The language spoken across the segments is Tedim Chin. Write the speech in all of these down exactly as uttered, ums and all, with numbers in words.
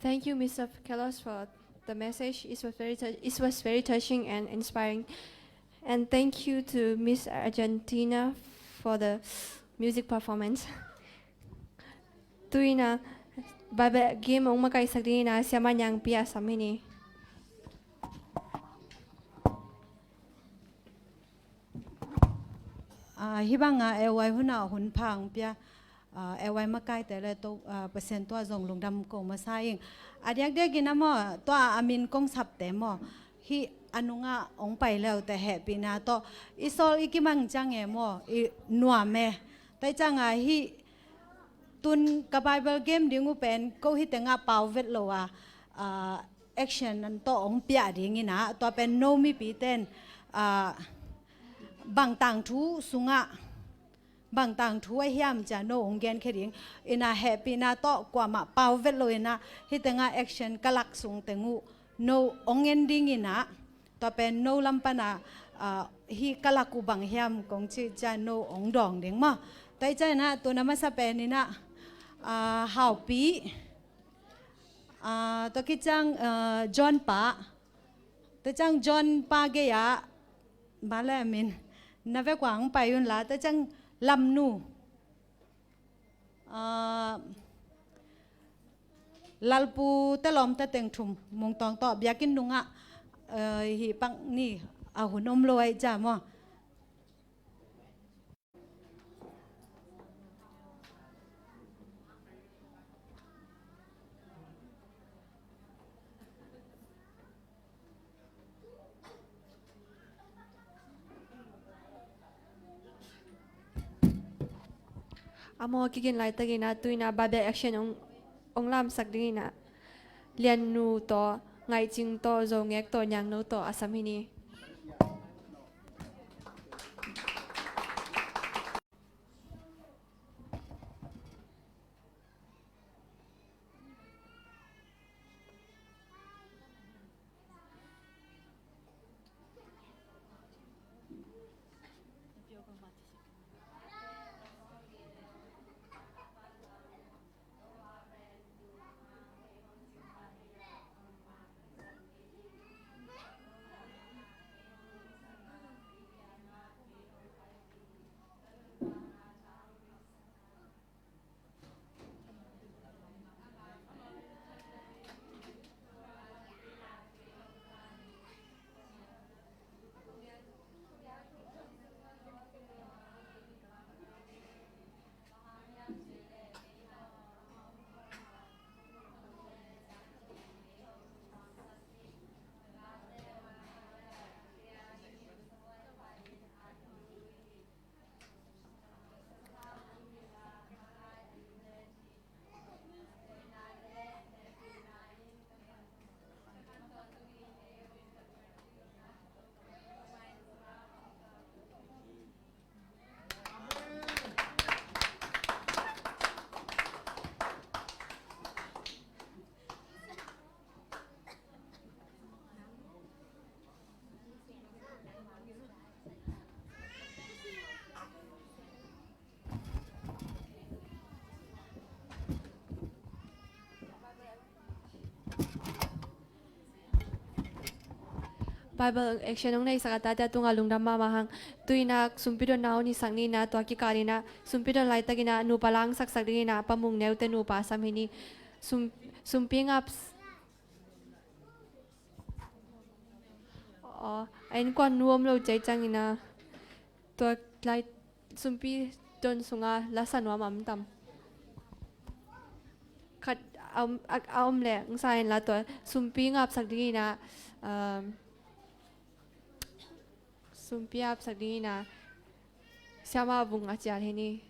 Thank you, Mister Carlos, for the message. It was very tou-, it was very touching and inspiring. And thank you to Miss Argentina for the music performance. Tu-in ah Bible game hong makaihsak dingin ah Siama Niangpi a sam hi ni. Ah, hih bangah L Y hun ah hun pha hong pia, ah, L Y makaite le to, ah, Pasian tungah zong lungdam ko masa ing. A diakdiakin ah maw, tua a min kong sapte maw, hih a nungah hong pai leute hehpihna tawh i sawl i kimang ciang e maw, i nuam e. Tua hi ciangah hih tun ka Bible game ding uh pen ko hih tengah pau vet lo a, ah, action tawh hong piah dingin ah, tua pen no mipite in, ah, bang tangthu sungah, bang tangthu a hiam ci-a no hong genkhia ding. In ah hehpihna tawh kuamah pau vet lo in ah, hih tengah action ka lak sung teng uh no hong en dingin ah, tua pen no lam pan ah, ah, hih ka lak uh bang hiam kong cih ciang no hong dawng ding maw. Tua hi ciangin ah, tu-in ah masa pen in ah, ah, Haupi, ah, tua khit ciang, ah, John pa, tua ciang John pa gei-ah, bang le a min, na vek uah hong pai un la, tua ciang Lamnu, ah, Lalpu te lawmte teng thum Mungtawng tawh biakinn nungah, ah, hih pak ni a hun om lo ahih ciang maw. A maw, kigin laitakin ah tu-in ah Bible action hong, hong lamsak dingin ah Liannu tawh, Ngaihcing tawh, Zongek tawh, Niangno tawh a sam hi ni. Bible action hong neisak a tate a tungah lungdam mahmah hang. Tu-in ah sumpi donna hong hisak ni in ah, tua kikal in ah sumpi don laitakin ah nupa langsaksak dingin ah Pa Mung Neu te nupa sam hi ni. Sum, sumpi ngap s-, aw, a innkuan nu om lo cih ciangin ah, tua lai sumpi don sungah lasa nuam a om tam? Khat a om, a, a om leh hong sa in la, tua sumpi ngapsak dingin ah, um, sumpi ngapsak dingin ah Siama Vung a cial hi ni.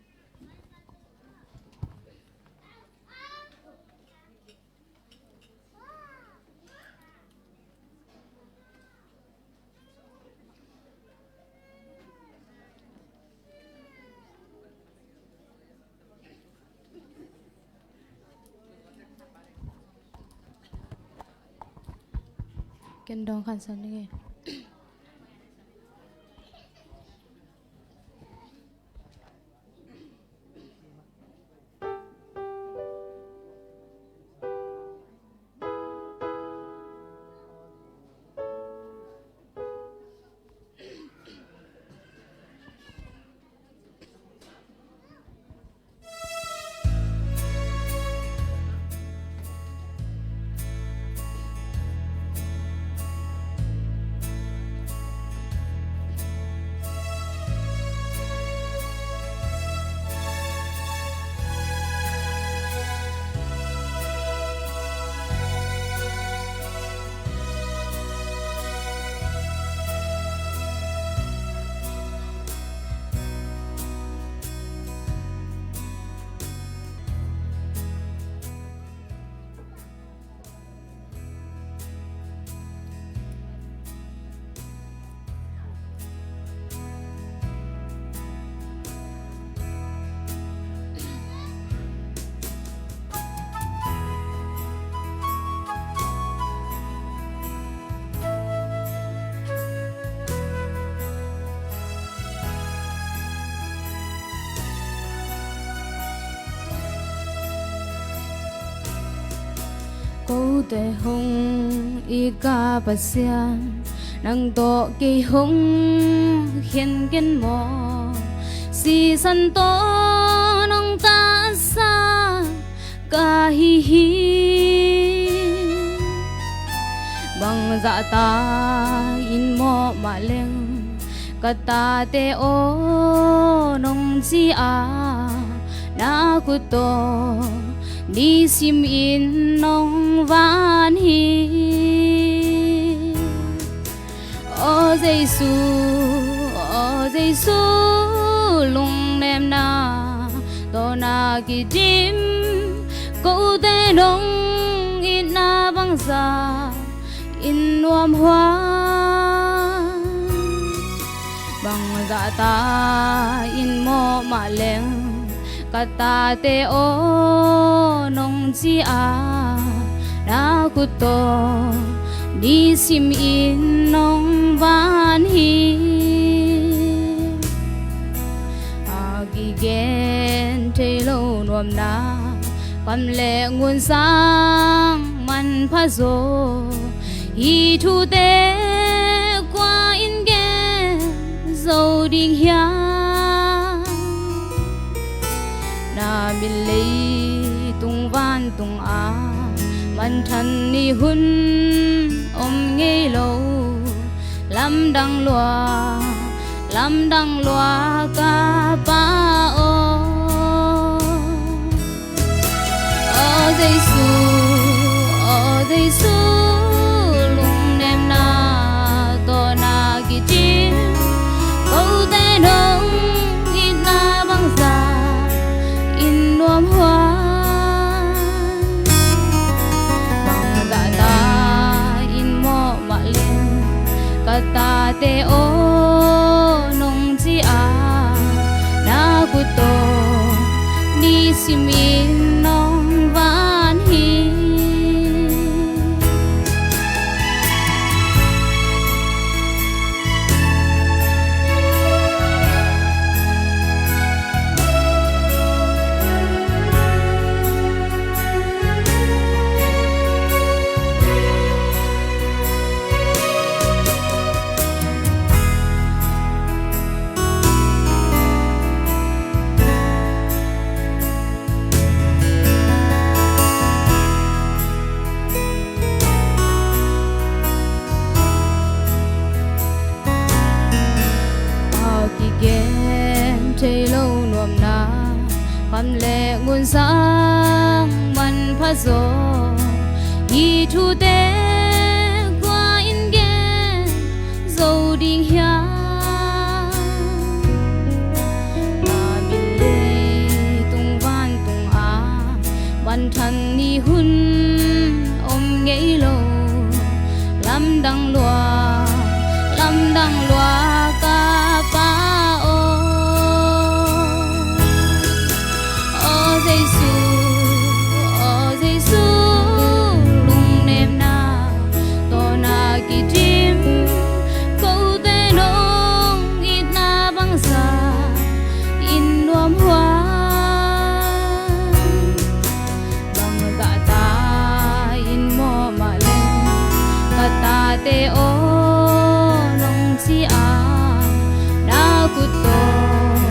Ken dawng khan san ding e. Kote hong it ka Pasian, nang tawh kei hong khen ken maw? Sisan tawh nong tasa ka hi hi. Bangzah ta in mawh mah leng, ka tate aw nong ci a, na khut tawh nisimin nong van hi. Aw Jesu, aw Jesu, lungnemna tawh na kidim, kote nong itna bangzah in nuam huai. Bangzah ta in mawh mah leng, ka tate aw nong ci a, na khut tawh nisimin nong van hi. A kigen thei lo nuamna, kam le ngun sang manpha zaw, hih thute kua in gen zo ding hiam? Na min leitung vantung a manthan ni hun om ngei lo, lamdang lua, lamdang lua ka Pa aw. Aw Jesu, aw Jesu, lungnemna tawh na kidim, kote nong itna bangzah in nuam huai. Bangzah ta in mawh mah leng, ka tate aw nong ci a, na khut tawh nisimin nong van hi. A kigen thei lo nuamna, kam le ngun sang manpha zaw, hih thute kua in gen zo ding hiam? Na min leitung vantung a manthan ni hun om ngei lo, lamdang lua, lamdang lua ka Pa aw. Aw Jesu, aw Jesu, lungnemna tawh na kidim, kote nong itna bangzah in nuam huai. Bangzah ta in mawh mah leng, ka tate aw nong ci a, na khut tawh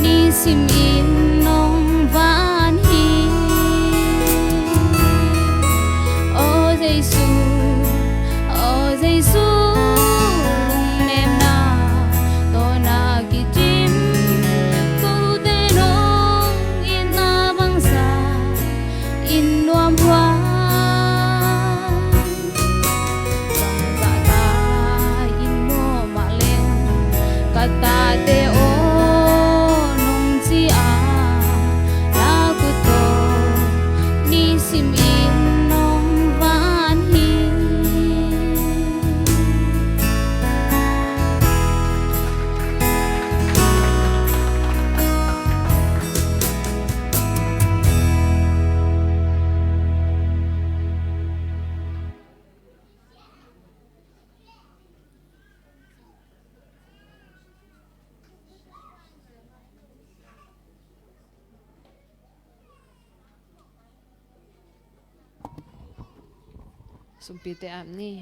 nisimin nong van hi. Aw Jesu, aw Jesu, lungnemna tawh na kidim, kote nong itna bangzah in nuam huai. Bangzah ta in mawh mah leng, ka tate aw nong ci a, Sumpite ap ni.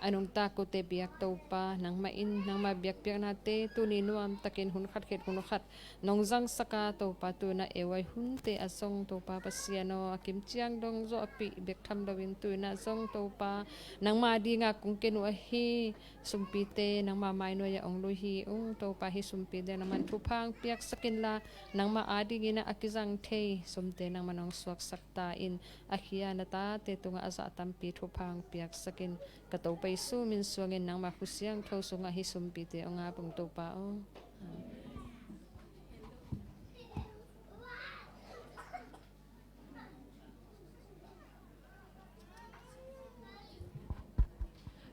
A nungta kote biak Topa, nangmah in nangmah biakpiaknate tuni nuamtakin hun khat khit hun khat nong zangsak a, Topa, tu-in ah ei-a hunte ah zong Topa Pasian aw, a kim ciang dong zawhpih bek tham loin tu-in ah zong Topa nangma dinga kong ken uh ahi. Sumpite nangma mainuai-ah ong lui hi ung. Topa, hih sumpite nangman thupha ong piaksak inla, nangma adingin ah a kizang thei sumte nangman ong suaksak ta in. A khia na tate tungah a zah tampi thupha ong piaksak in. Ka Topa Jesu min suangin nangma khusiangtho sungah hih sumpite ong ap ung, Topa aw. Amen.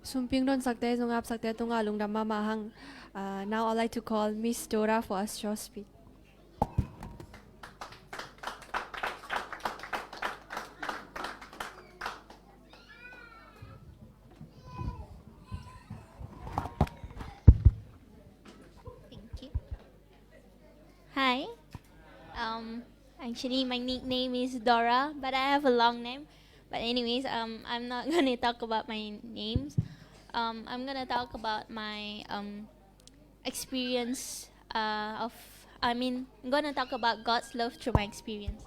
Sumping donsakte, zong apsakte tungah lungdam mahmah hang. Uh, now I'd like to call Miss Dora for a short speech. Thank you. Hi. Um, actually, my nickname is Dora, but I have a long name. But anyways, um, I'm not gonna talk about my names. Um, I'm gonna talk about my, um, experience, uh, of, I mean, I'm gonna talk about God's love through my experience.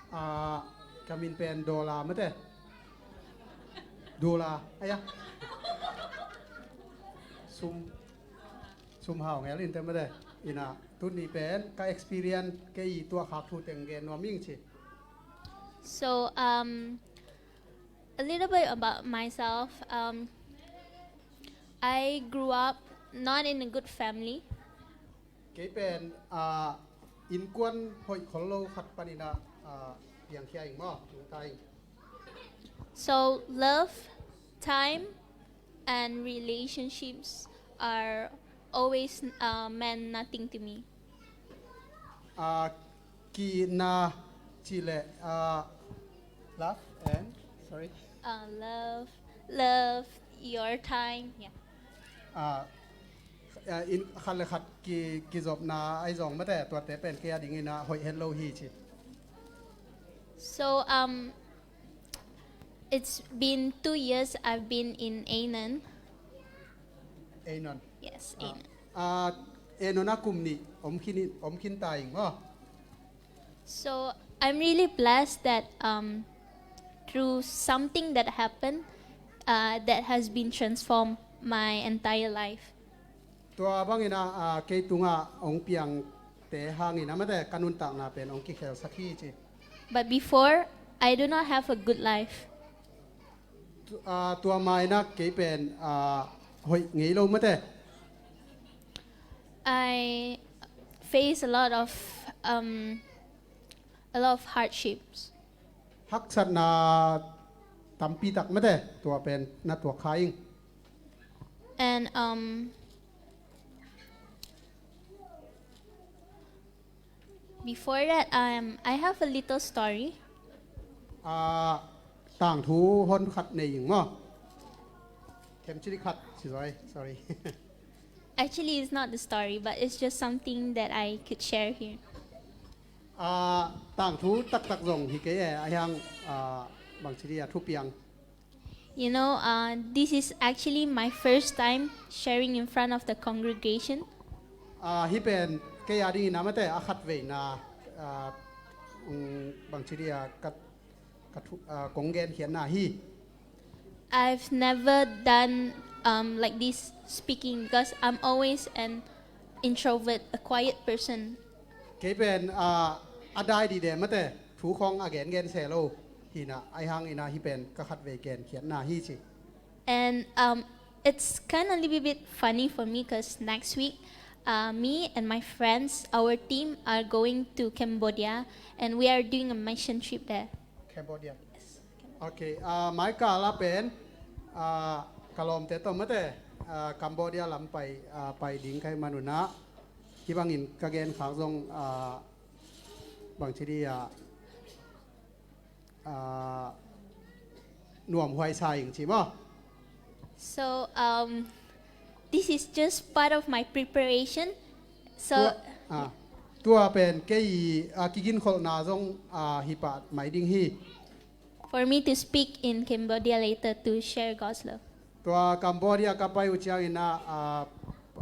Ah, ka min pen Dola mate. Dola, aya. Sum, sum hau ngel in te mate. Ina, tuni pen ka experience kei tuakhak thu teng gen nuam ing ci. So, um, a little bit about myself. Um, I grew up not in a good family. Kei pen, ah, innkuan hoih khol lo khat panin ah, ah, piangkhia ing maw, tung ta ing. So love, time, and relationships are always, uh, meant nothing to me. Ah, kina cih leh, ah, love and, sorry. Uh, love, love, your time, yeah. Ah, ah, in khat le khat ki, kizopna ahi zong mate, tuate pen kei a dingin ah hoih het lo hi ci. So, um, it's been two years I've been in Aenon. Aenon. Yes, ah, Aenon. Ah, Aenon ah kum nih om khin, om khin ta ing maw. So I'm really blessed that, um, through something that happened, uh, that has been transformed my entire life. Tua bangin ah, ah, kei tungah hong piangte hangin ah mate ka nuntakna pen hong kikhelsak hi ci. But before, I do not have a good life. Tu-, ah, tua ma-in ah kei pen, ah, hoih ngei lo mate. I face a lot of, um, a lot of hardships. Haksatna tampi tak mate, tua pen na tuak kha ing. And, um, before that, um, I have a little story. Ah, tangthu hon khat nei ing maw. Khem cili khat, si zoi, sorry. Actually, it's not the story, but it's just something that I could share here. Ah, tangthu taktak zong hi kei e, a hiang, ah, bangci dia thupiang. You know, uh, this is actually my first time sharing in front of the congregation. Ah, hih pen kei a dingin a mate a khatveina, ah, um, bangci dia ka, ka thu, ah, kong genkhiatna hi. I've never done, um, like this speaking because I'm always an introvert, a quiet person. Kei pen, ah, a dai dide mate, thu khong a gengen se lo hi-in ah, a hiang in ah hih pen ka khatvei genkhiatna hi ci. And, um, it's kind of a little bit funny for me because next week, uh, me and my friends, our team are going to Cambodia and we are doing a mission trip there. Cambodia. Yes. Ok, ah, mai kal ah pen, ah, ka lawmte tawh mate, ah, Cambodia lam pai, ah, pai ding ka hih man un ah, hih bangin ka genkhak zong, ah, bangci dia, ah, nuamhuai sa ing ci maw. So, um, this is just part of my preparation. So, tua, ah, tua pen kei, ah, kiginkholhna zong, ah, hi pah mai ding hi. for me to speak in Cambodia later to share God's love. Tua Cambodia ka pai uh ciangin ah, ah,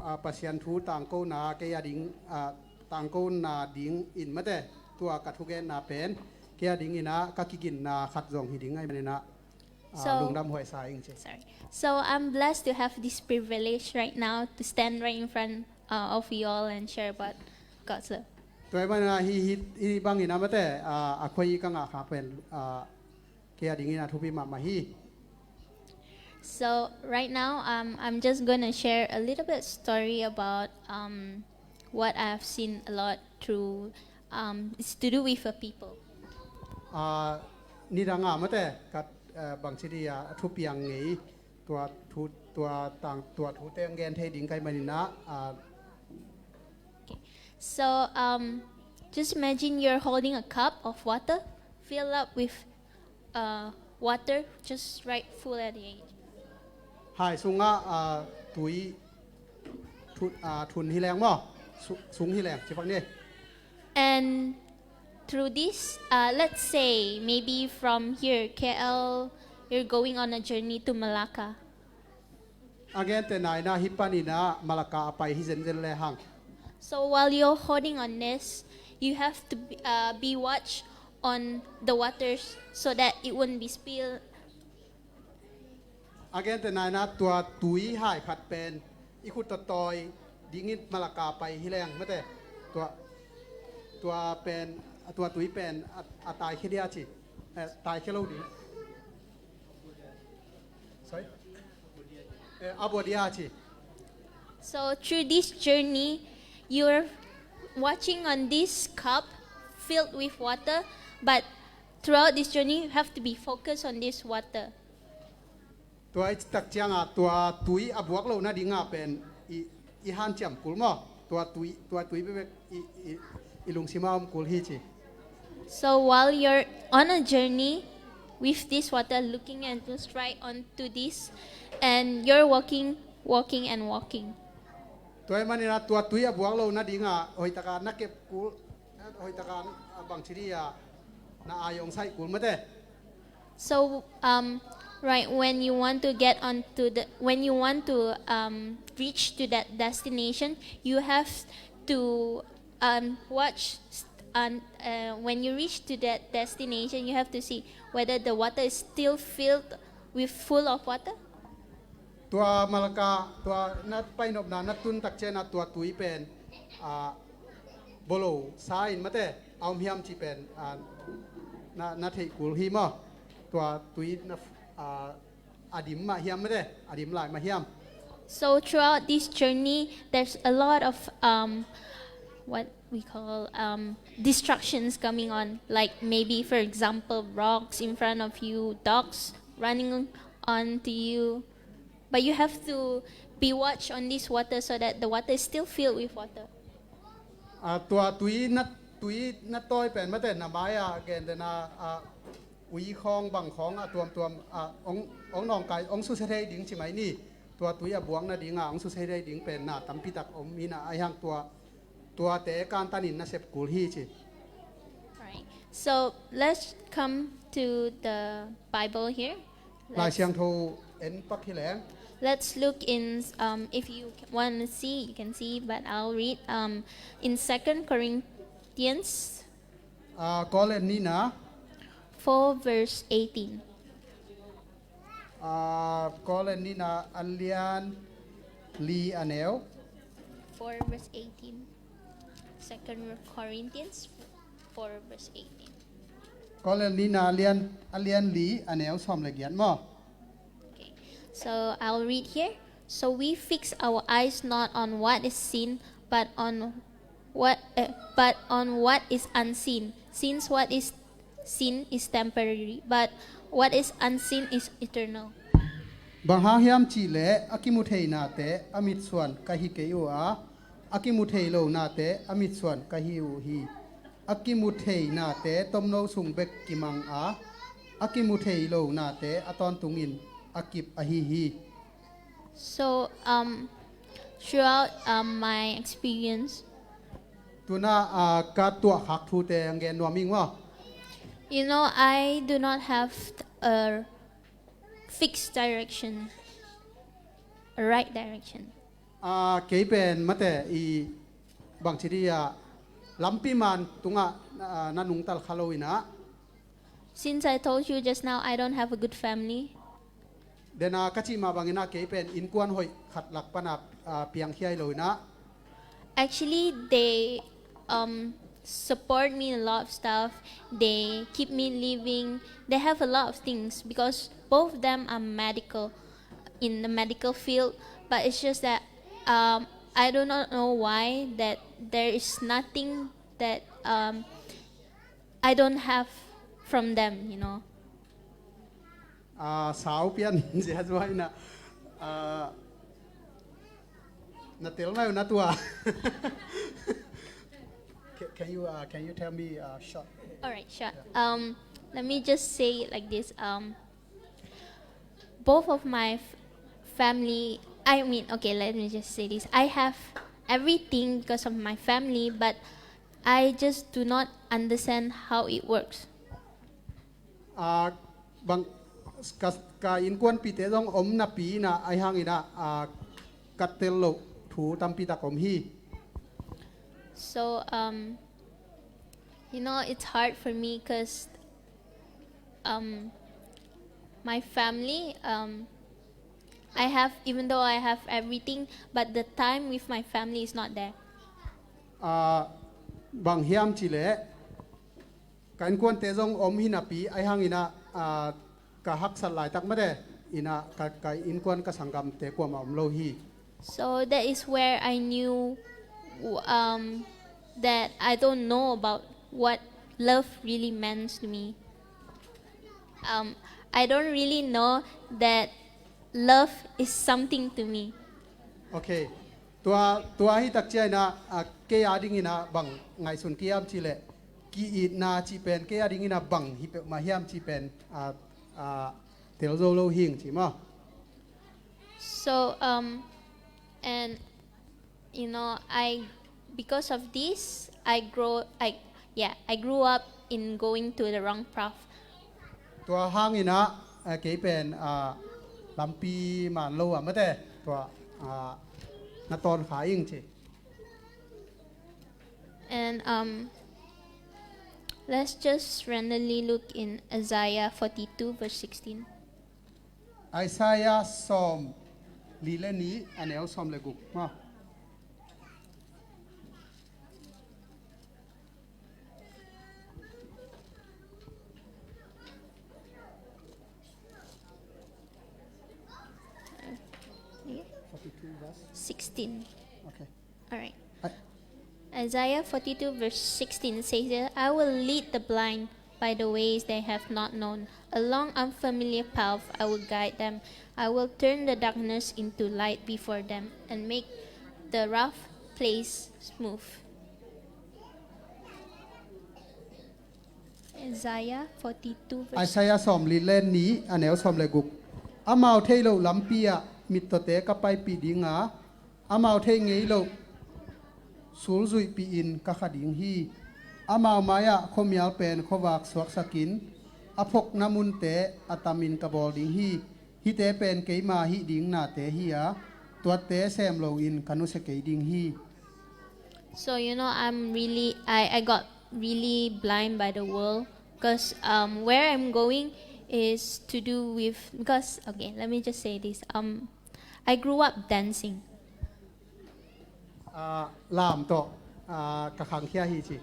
ah, Pasian thu tangkona kei a ding, ah, tangkona ding in mate, tua ka thugenna pen kei a dingin ah ka kiginna khat zong hi ding ahih manin ah, ah, So, lungdam huai sa ing ci. Sorry. So I'm blessed to have this privilege right now to stand right in front, uh, of you all and share about God's love. Tua ahih manin ah hih, hih, hih bangin ah mate, ah, a khuai ka ngah khak pen, ah, kei a dingin ah thupi mahmah hi. So right now, um, I'm just gonna share a little bit story about, um, what I've seen a lot through, um, it's to do with the people. Ah, nidang ah mate, kat, eh, bangci dia a thupiang ngei, tua thu, tua tang, tua thute ang gen thei ding ka hih manin ah, ah, Okay. So, um, just imagine you're holding a cup of water filled up with, uh, water just right full at the edge. Hai sungah, ah, tui thu-, ah, thun hi leng maw? Su-, sung hi leng, ci pak ni. And through this, uh, let's say maybe from here, K L, you're going on a journey to Malacca. A gentehna in ah hih panin ah Malacca a pai hi zenzen lehang. So while you're holding on this, you have to be, uh, be watch on the waters so that it won't be spilled. A gentehna in ah tua tui hai khat pen i khut tawh tawi dingin Malacca pai hi leng mate, tua, tua pen, tua tui pen a, a taikhia dia ci, eh, taikhia lo ding. Sorry? Eh, a bua dia ci. So through this journey, you're watching on this cup filled with water, but throughout this journey, you have to be focused on this water. Tua i tak ciangah tua tui a buak loh nadingah pen i, i hanciam kul maw? Tua tui, tua tui bekbek i, i, i lungsimah om kul hi ci. So while you're on a journey with this water, looking and just right onto this, and you're walking, walking and walking. Tua ahih manin ah tua tui a buak loh nadingah hoih takin na kep kul, hoih takin, ah, bangci dia na ai ong saih kul mate. So, um, right, when you want to get onto the, when you want to, um, reach to that destination, you have to, um, watch, st-, and, uh, when you reach to that destination, you have to see whether the water is still filled with, full of water. Tua Malacca, tua na painopna na tun tak ciangin ah tua tui pen, ah, bolo sa in mate, a om hiam ci pen, ah, na, na theih kul hi maw? Tua tui na, ah, a dim mah hiam mate, a dim lai mah hiam? So throughout this journey, there's a lot of, um, what we call, um, distractions coming on. Like maybe, for example, rocks in front of you, dogs running onto you. But you have to be watch on this water so that the water is still filled with water. Ah, tua tui na, tui na tawi pen mate, na mai-ah gentehna, ah, ui khawng bang khawng a tuamtuam, ah, ong, ong nawngkai, ong susia thei ding ci mai ni. Tua tui a buak nadingah ong susia thei ding pen na tampi tak om hi in ah, ahih hang tua, tuate kantanin na sep kul hi ci. Right. So let's come to the Bible here. Lai Siangtho en pak hi leng. Let's look in, um, if you want to see, you can see, but I'll read, um, in Second Corinthians, ah, Korin nihna, four verse eighteen. Ah, Korin nihna a lian li a neu. Four verse eighteen. Second Corinthians four verse eighteen. Korin nihna a lian, a lian li a neu sawm le giat maw? Okay. So I'll read here. So we fix our eyes not on what is seen, but on what, eh, but on what is unseen. Since what is seen is temporary, but what is unseen is eternal. Bang hang hiam cih leh a kimu thei nate a mitsuan ka hi kei uh a, a kimu thei lo nate a mitsuan ka hi uh hi. A kimu thei nate tomno sung bek kimang a, a kimu thei lo nate a tawntungin a kip ahi hi. So, um, throughout, um, my experience, tuna, ah, ka tuahkhak thute ang gen nuam ing maw? You know, I do not have a fixed direction, a right direction. Ah, kei pen mate i bangci dia lampi man tungah, ah, na nungtal kha lo inah. Since I told you just now, I don't have a good family. Dena ka cih mah bangin ah kei pen innkuan hoih khat lak pana, ah, piang hiai lo inah. Actually, they, um, support me in a lot of stuff. They keep me living. They have a lot of things because both of them are medical, in the medical field. But it's just that, um, I do not know why that there is nothing that, um, I don't have from them, you know. Ah, sau pian zia zuai na. Ah, na tel mai na tua. Can, can you, uh, can you tell me, uh, short? All right, sure. Yeah. Um, let me just say it like this. Um, both of my f-, family, I mean, okay, let me just say this. I have everything because of my family, but I just do not understand how it works. Ah, bang, ka, ka innkuanpihte zong om napi inah, ahi hangin ah, ah, ka tel loh thu tampi tak om hi. So, um, you know, it's hard for me 'cause, um, my family, um, I have, even though I have everything, but the time with my family is not there. Ah, bang hiam cih leh, ka innkuante zong om hi napi, ahi hangin ah, ah, ka haksat laitak mate inah ka, ka innkuan ka sanggamte kuamah om lo hi. So that is where I knew, um, that I don't know about what love really means to me. Um, I don't really know that love is something to me. Okay. Tua, tua hi tak ciang inah, ah, kei a dingin ah bang ngaihsun ka hiam cih leh, ki-itna cih pen kei a dingin ah bang hi peuhmah hiam cih pen, ah, ah, tel zo lo hing ci maw. So, um, and, you know, I, because of this, I grow, I, yeah, I grew up in going to the wrong path. Tua hangin ah, eh, kei pen, ah, lampi man lo ah mate, tua, ah, na tawn kha ing ci. And, um, let's just randomly look in Isaiah forty-two, verse sixteen. Isaiah sawm li le nih, a neu sawm le guk maw. Forty-two verse. Sixteen. Okay. All right. I- Isaiah forty-two verse sixteen says that, "I will lead the blind by the ways they have not known. Along unfamiliar path I will guide them. I will turn the darkness into light before them and make the rough place smooth." Isaiah forty-two verse. Isaiah sawm li le nih, a neu sawm le guk. Amau theih loh lampi ah mittawte ka paipih ding a, amau theih ngei loh sulzuihpih in ka kha ding hi. Amau mai-ah khuamial pen khuavak suaksakin, a phokna munte a tamin ka bawl ding hi. Hihte pen keima hih ding nate hi a, tuate sem loin ka nusia kei ding hi. So, you know, I'm really, I, I got really blind by the world, 'cause, um, where I'm going is to do with, because, okay, let me just say this. Um, I grew up dancing. Ah, lam tawh, ah, ka khangkhia hi ci.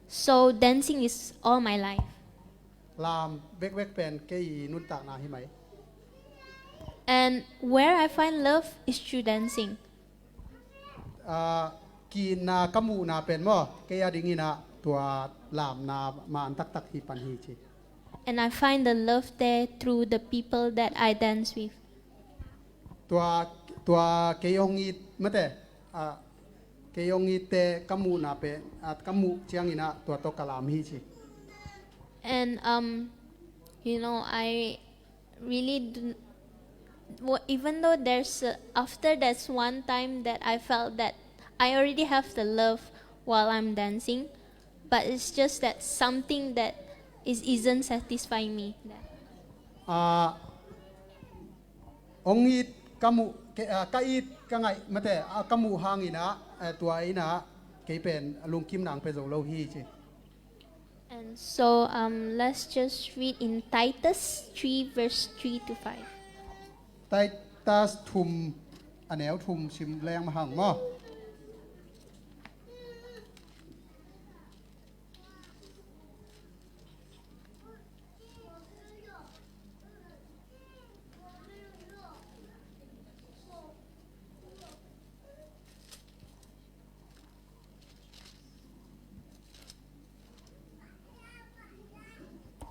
So dancing is all my life. Lam bekbek pen kei nuntakna hi mai. And where I find love is through dancing. Ah, ki-itna ka muhna pen maw, kei a dingin ah tua lamna man taktak hi pan hi ci. And I find the love there through the people that I dance with. Tua, tua kei hong it mate, ah, kei hong itte ka muhna pen, ah, ka muh ciangin ah tua tawh ka lam hi ci. And, um, you know, I really do, wa-, even though there's a, after that's one time that I felt that I already have the love while I'm dancing, but it's just that something that It isn't satisfying me. Ah, hong it ka muh, ke, ah, ka it ka ngaih mate, ah, ka muh hangin ah, eh, tua in ah kei pen lungkim nang pe zo lo hi ci. And so, um, let's just read in Titus three, verse three to five. Titus thum, a neu thum sim leng mahang maw.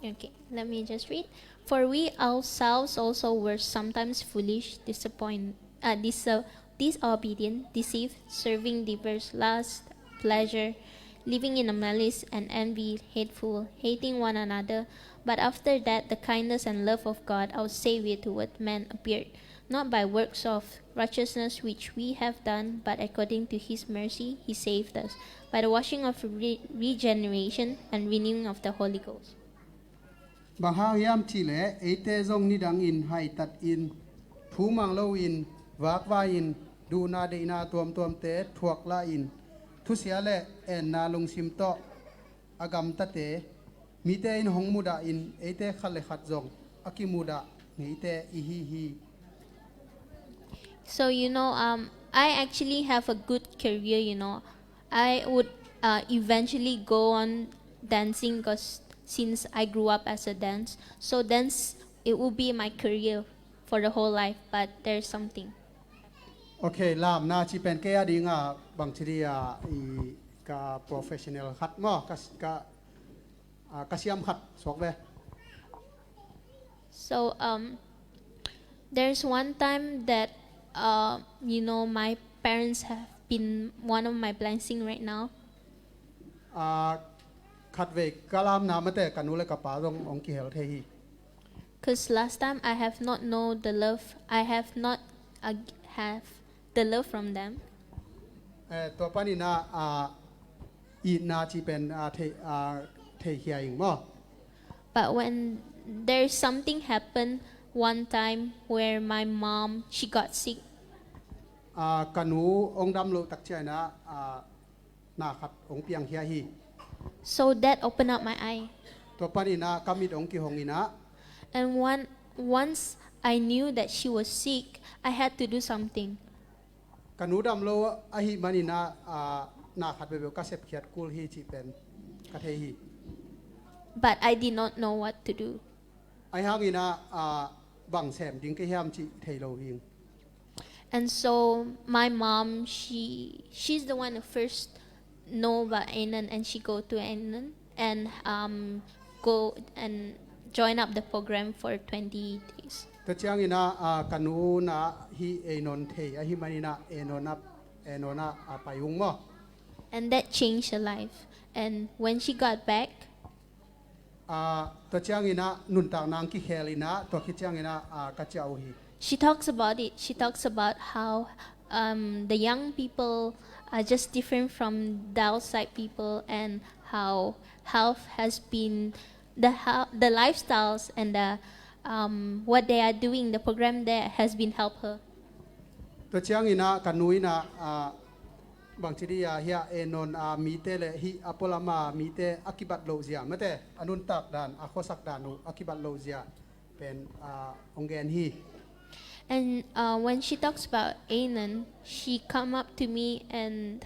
Okay, let me just read. For we ourselves also were sometimes foolish, disappoint, uh, dis- disobedient, deceived, serving diverse lusts, pleasure, living in a malice and envy, hateful, hating one another. But after that, the kindness and love of God, our Savior, toward men appeared, not by works of righteousness which we have done, but according to his mercy, he saved us by the washing of re- regeneration and renewing of the Holy Ghost. Bang hang hiam cihleh, eite zong nidangin haitatin, thu mang loin, vakvai-in, duhna deihna tuamtuamte thuak lahin, thusia le enna lungsim tawh a gamtate, mite in hong mudahin, eite khat le khat zong a kimudah ngeite i hi hi. So, you know, um, I actually have a good career, you know. I would, uh, eventually go on dancing 'cause since I grew up as a dance, so dance, it would be my career for the whole life, but there's something. Okay, lamna ci pen kei a dinga bangci dia i ka professional khat maw, ka, ka, ah, ka siam khat suak ve. So, um, there's one time that, uh, you know, my parents have been one of my blessing right now. Ah, khatvei ka lamna mate ka nu le ka pa zong hong kihel thei hi. 'Cause last time I have not know the love, I have not, uh, have the love from them. Eh, tua panin ah, ah, itna ci pen, ah, thei, ah, thei khia ing maw. But when there's something happened one time where my mom, she got sick. Ah, ka nu hong dam loh tak ciangin ah, ah, na khat hong piang khia hi. So that opened up my eye. Tua panin ah ka mit hong kihong in ah. And one, once I knew that she was sick, I had to do something. Ka nu dam lo ahih manin ah, ah, na khat bebeu ka sepkhiat kul hi cih pen ka thei hi. But I did not know what to do. Ahi hangin ah, ah, bang sem ding ka hiam cih thei lo hing. And so my mom, she, she's the one who first know about Anon, and she go to Anon and, um, go and join up the program for twenty days. Tua ciangin ah, ah, ka nu in ah hih Anon thei ahih manin ah Anon ah, Anon ah, ah, pai ung maw. And that changed her life. And when she got back, ah, tua ciangin ah nuntakna hong kikhel in ah, tua khit ciangin ah, ah, ka ciah uh hi. She talks about it. She talks about how, um, the young people are just different from the outside people, and how health has been, the hel- the lifestyles and the, um, what they are doing, the program there has been help her. Tua ciangin ah ka nu in ah, ah, bangci dia hiah Anon a mite le hih a pualam a mite a kibat loh zia mate, a nuntak dan, a khuasak dan uh a kibat loh zia pen, ah, hong gen hi. And, uh, when she talks about Anon, she come up to me and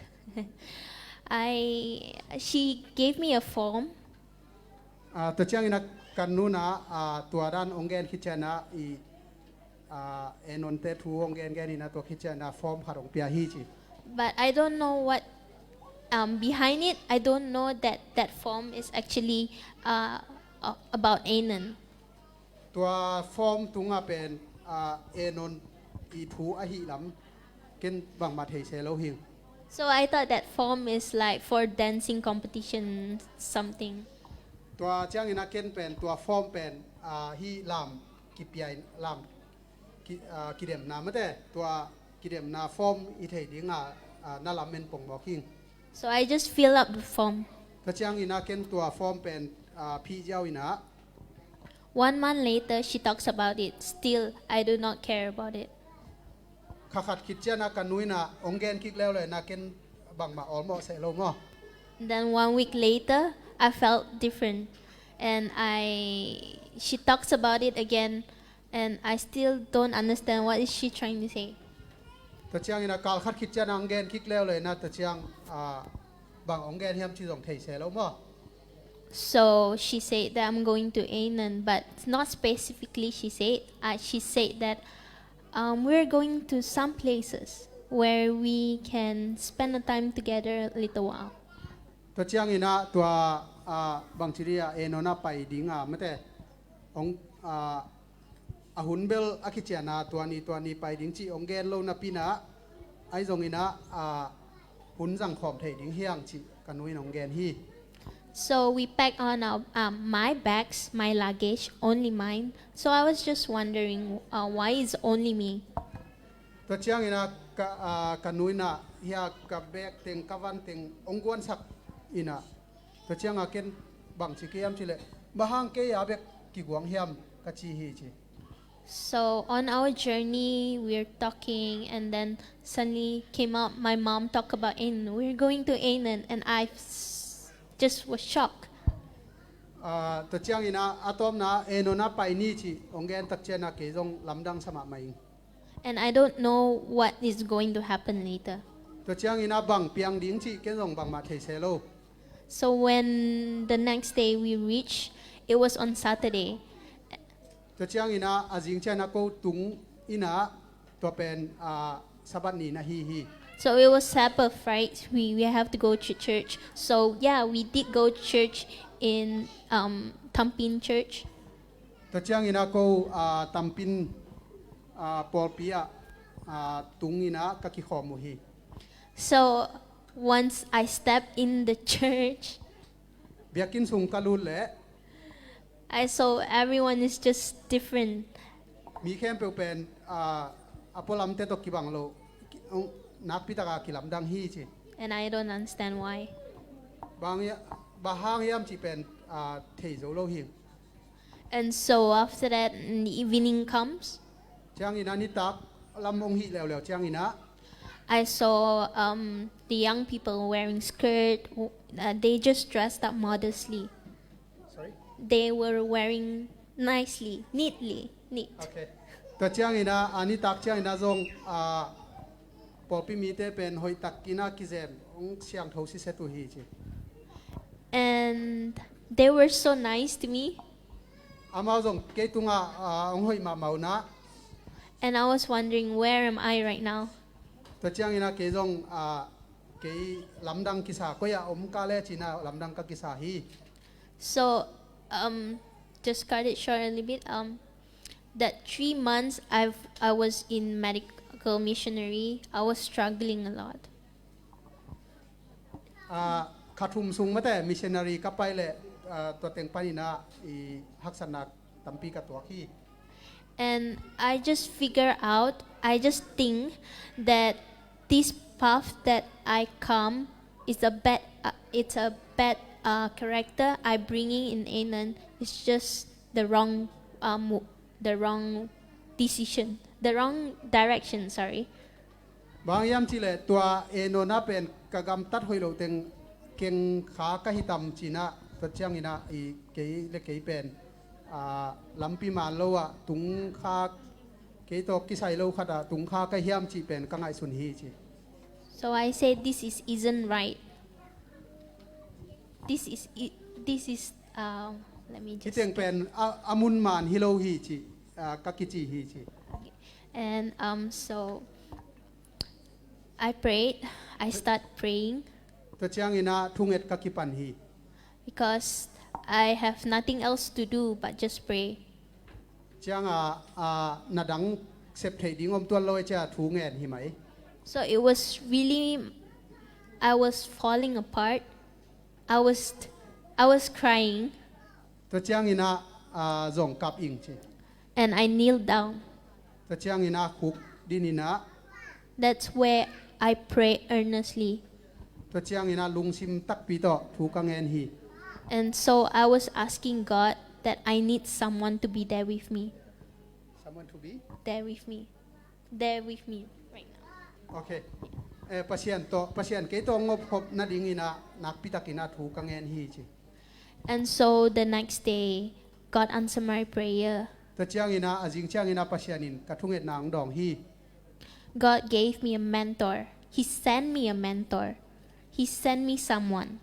I, she gave me a form. Ah, tua ciangin ah ka nu in ah, ah, tua dan hong gen khit ciangin ah i, ah, Anon te thu hong gengen in ah tua khit ciangin ah form khat hong pia hi ci. But I don't know what, um, behind it. I don't know that that form is actually, uh, a- about Anon. Tua form tungah pen, ah, Anon i thu ahih lam ken bangmah thei se lo hing. So I thought that form is like for dancing competition something. Tua ciangin ah ken pen tua form pen, ah, hih lam kipia in, lam ki, ah, kidemna mate, tua kidemna form i theih dingah, ah, na lamen pongmawk hing. So I just fill up the form. Tua ciangin ah ken tua form pen, ah, phih ziau in ah. One month later, she talks about it. Still, I do not care about it. Kha khat khit ciang ah ka nu in ah hong gen kik leuleu in ah ken bangmah awlmawh seh lo maw. Then one week later, I felt different, and I she talks about it again, and I still don't understand what is she trying to say. Tua ciang in ah kal khat khit ciang ah hong gen kik leuleu in ah tua ciang, ah, bang hong gen hiam cih zong thei seh lo maw. So she said that I'm going to Aenon, but not specifically she said. Uh, she said that um, we're going to some places where we can spend the time together a little while. Tua ciang in ah tua, ah, bangci dih ah Aenon ah pai ding ah mate hong, ah, a hun bel a kician ah tua ni tua ni pai ding cih hong gen lo napi in ah, ahi zong in ah, ah, hun zang khawm thei ding hi hang cih ka nu in hong gen hi. So we packed on our, um, my bags, my luggage, only mine. So I was just wondering, uh, why is only me? Tua ciang in ah ka, ah, ka nu in ah hiah ka bag teng ka van teng hong guansak in ah tua ciang ah ken bangci kei hiam cih leh bang hang kei a bek kiguang hiam ka ci hi ci. So on our journey, we were talking, and then suddenly came up. My mom talked about Aenon. We're going to Aenon, and I s- just was shocked. Ah, tua ciang in ah a tawpna Aenon ah pai ni cih hong gen tak ciang ah kei zong lamdang sa mahmah ing. And I don't know what is going to happen later. Tua ciang in ah bang piang ding cih ken zong bangmah thei seh lo. So when the next day we reached, it was on Saturday. Tua ciang in ah a zing ciang ah ko tung in ah tua pen, ah, Sabbath ni na hi hi. So it was Sabbath, right? We, we have to go to church. So yeah, we did go to church in, um, Tampin Church. Tua ciang in ah ko, ah, Tampin, ah, pawlpi ah, ah, tung in ah ka kikhawm uh hi. So once I stepped in the church, Biakinn sung ka lut leh I saw everyone is just different. Mi khempeuh pen, ah, a pualamte tawh kibang lo, ki-, nakpi tak ah kilamdang hi ci. And I don't understand why. Bang hia-, bang hang hiam cih pen, ah, thei zo lo hi. And so after that, the evening comes. Ciang in ah nitak lam hong hih leuleu ciang in ah I saw, um, the young people wearing skirt. W- Uh, they just dressed up modestly. Sorry? They were wearing nicely, neatly, neat. Okay. Tua ciang in ah, a nitak ciang in ah zong, ah, pawlpi mite pen hoih tak in ah kizem, hong siangtho siset uh hi ci. And they were so nice to me. Amau zong kei tungah, ah, hong hoih mahmah uh in ah. And I was wondering, where am I right now? Tua ciang in ah kei zong, ah, kei lamdang kisa, koi ah om ka le ci in ah lamdang ka kisa hi. So, um, just cut it short a little bit. Um, that three months I've I was in medical missionary, I was struggling a lot. Ah, kha thum sung mate missionary ka pai leh, ah, tua teng pan in ah i haksatna tampi ka tuak hi. And I just figure out, I just think that this path that I come is a bad, uh, it's a bad, uh, character I bringing in Aenon. It's just the wrong, um, the wrong decision, the wrong direction. Sorry. Bang hiam cih leh tua Aenon ah pen ka gamtat hoih loh teng keng kha ka hi tam ci in ah, tua ciang in ah i kei le kei pen, ah, lampi man lo ah tung kha, kei tawh kisai lo khat ah tung kha ka hiam cih pen ka ngaihsun hi ci. So I said, this is isn't right. This is i- this is, uh, let me Hih just. teng pen a, a mun man hi lo hi ci, ah, ka kici hi ci. And, um, so I prayed. I start praying Tua ciang in ah thunget ka kipan hi. because I have nothing else to do but just pray. Ciang ah, ah, na dang sep theih ding om tuan lo e cia thu ngen hi mai. So it was really, I was falling apart. I was, I was crying, Tua ciang in ah, ah, zong kap ing ci. And I kneeled down. Tua ciang in ah khuk din in ah. That's where I pray earnestly. Tua ciang in ah lungsim takpi tawh thu ka ngen hi. And so I was asking God that I need someone to be there with me. Someone to be? There with me. There with me right now. Okay. Eh, Pasian tawh, Pasian kei tawh ngopkhop nadingin ah nakpitakin ah thu ka ngen hi ci. And so the next day, God answered my prayer. Tua ciangin ah, a zing ciangin ah Pasian in ka thungetna hong dawng hi. God gave me a mentor. He sent me a mentor. He sent me someone.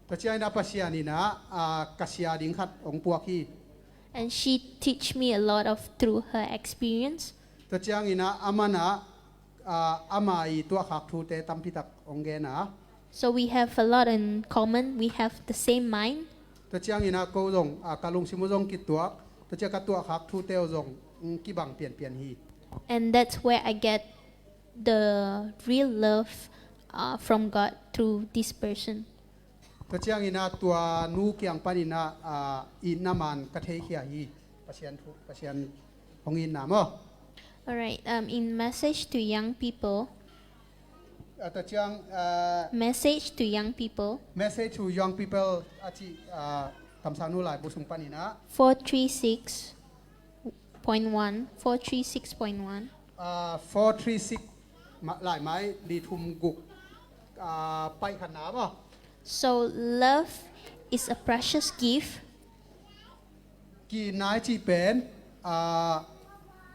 Tua ciangin ah Pasian in ah, ah, ka sia ding khat hong puak hi. And she teach me a lot of through her experience. Tua ciangin ah aman ah, ah, ama i tuahkhak thute tampitak hong gen a. So we have a lot in common. We have the same mind. Tua ciangin ah ko zong, ah, ka lungsim uh zong kituak. Tua ciang ka tuahkhak thute uh zong, mm, kibang pianpian hi. And that's where I get the real love, uh, from God through this person. Tua ciangin ah tua nu kiang panin ah, ah, itna man ka theikhia hi. Pasian thu, Pasian hong itna maw. All right. Um, in message to young people. Ah, tua ciang, ah, message to young people. Message to young people a cih, ah, kamsangnu laibu sung panin ah. Four three six point one, four three six point one. Ah, four three six, ma-, laimai li thum guk, ah, paih khatna maw. So love is a precious gift. Ki-itna i cih pen, ah,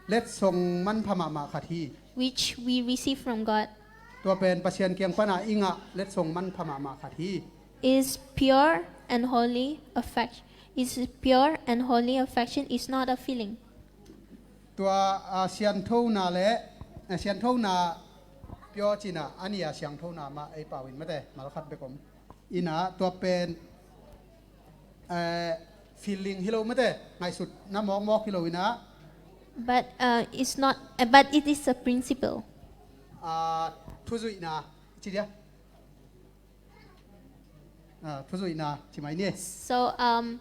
letsong manpha mahmah khat hi. Which we receive from God. Tua pen Pasian kiang pana i ngah letsong manpha mahmah khat hi. Is pure and holy affection. Is pure and holy affection is not a feeling. Tua, ah, sianthona le, eh, sianthona pure cihna, a nih a sianthona mah ei pau in mate, malkhat bek om. Ina, tua pen, eh, feeling hi lo mate, ngaihsutna mawkmawk hi lo ina. But, uh, it's not, uh, but it is a principle. Ah, thuzuihna, ci dia. Ah, thuzuihna, ci mai ni. So, um,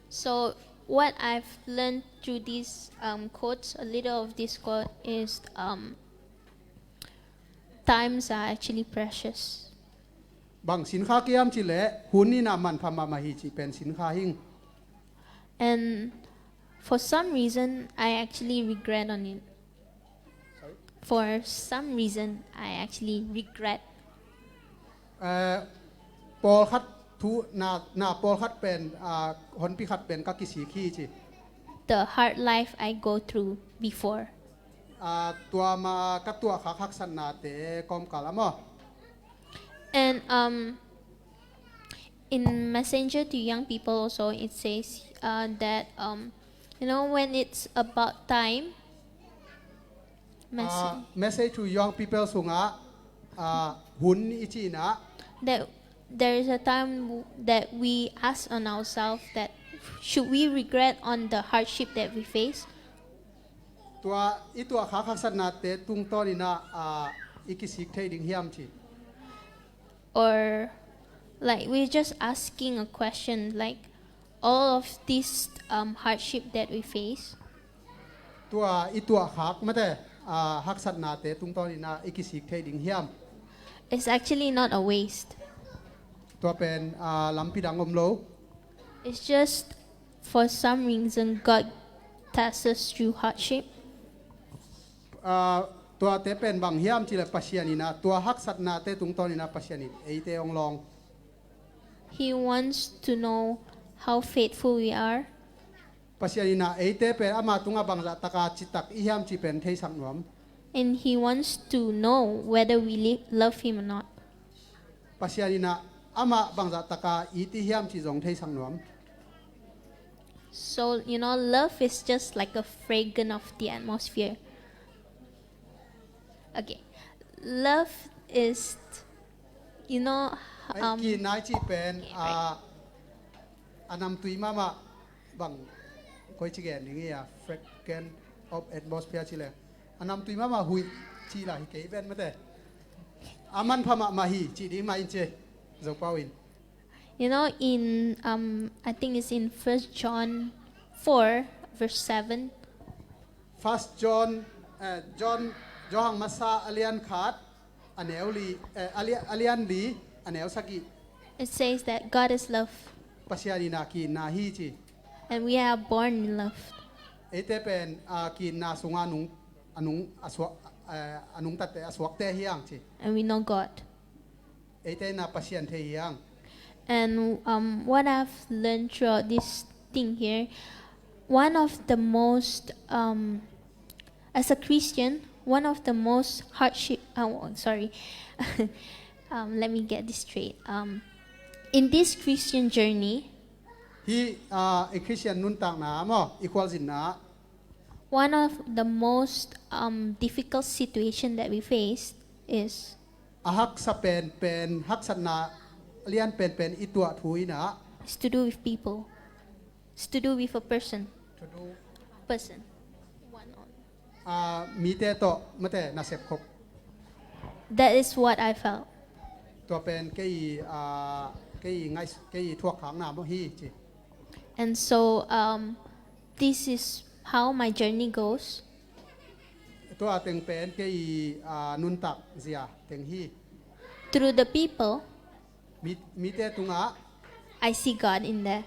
so what I've learned through this, um, quote, a little of this quote is, um, times are actually precious. Bang sinkha ka hiam cih leh hun in ah manpha mahmah hi cih pen sinkha hi ing. And for some reason, I actually regret on it. Sorry? For some reason, I actually regret. Eh, pawlkhat thu, na, na pawlkhat pen, ah, honpi khat pen ka kisik hi ci. The hard life I go through before. Ah, tua ma ka tuahkhak haksatnate kawmkal ah maw. And, um, in Messenger to Young People also, it says, uh, that, um, you know, when it's about time, message, ah, message to young people sungah, ah, hun i cihna. That there is a time w-, that we ask on ourselves that should we regret on the hardship that we face? Tua i tuahkhak haksatnate tungtawnin ah, ah, i kisik thei ding hiam ci. Or, like, we're just asking a question, like, all of this, um, hardship that we face. Tua i tuahkhak mate, ah, haksatnate tungtawnin ah i kisik thei ding hiam. It's actually not a waste. Tua pen, ah, lampi dang om lo. It's just for some reason God tests us through hardship. Ah, tuate pen bang hiam cih leh Pasian in ah, tua haksatnate tungtawnin ah Pasian in eite hong lawng. He wants to know how faithful we are. Pasian in ah eite pen ama tungah bangzah taka citak i hiam cih pen theisak nuam. And he wants to know whether we li-, love him or not. Pasian in ah amah bangzah taka it i hiam cih zong theisak nuam. So, you know, love is just like a fragrance of the atmosphere. Okay. Love is, you know, ai, um, ki-itna i cih pen, okay, right, ah, a namtui mahmah bang, koi ci gen ding hi a, fragrance of atmosphere cih leh. A namtui mahmah huih cih lah hi kei pen mate. A manpha mahmah hi cih ding mah in ci, Zopau in. You know, in, um, I think it's in First John four, verse seven. First John, eh, John, Johan masa a lian khat, a neu li, eh, a lia-, a lian li, a neu sagih. It says that God is love. Pasian in a ki-itna hi ci. And we are born in love. Eite pen, ah, ki-itna sungah a nung, a nung a suak, eh, a nungtatte a suakte hi hang ci. And we know God. Eite in a Pasian thei hi hang. And, um, what I've learned throughout this thing here, one of the most, um, as a Christian, one of the most hardship, oh, sorry. Um, let me get this straight. Um, in this Christian journey, hih, ah, i Christian nuntakna maw, i khualzinna, one of the most, um, difficult situation that we face is, a haksa penpen, haksatna lian penpen i tuah thu in a, is to do with people. It's to do with a person. To do. Person. One on. Ah, mite tawh mate nasep khop. That is what I felt. Tua pen kei, ah, kei ngai, kei thuakkhakna maw hi ci. And so, um, this is how my journey goes. Tua teng pen kei, ah, nuntak zia teng hi. Through the people, mi, mite tungah, I see God in there.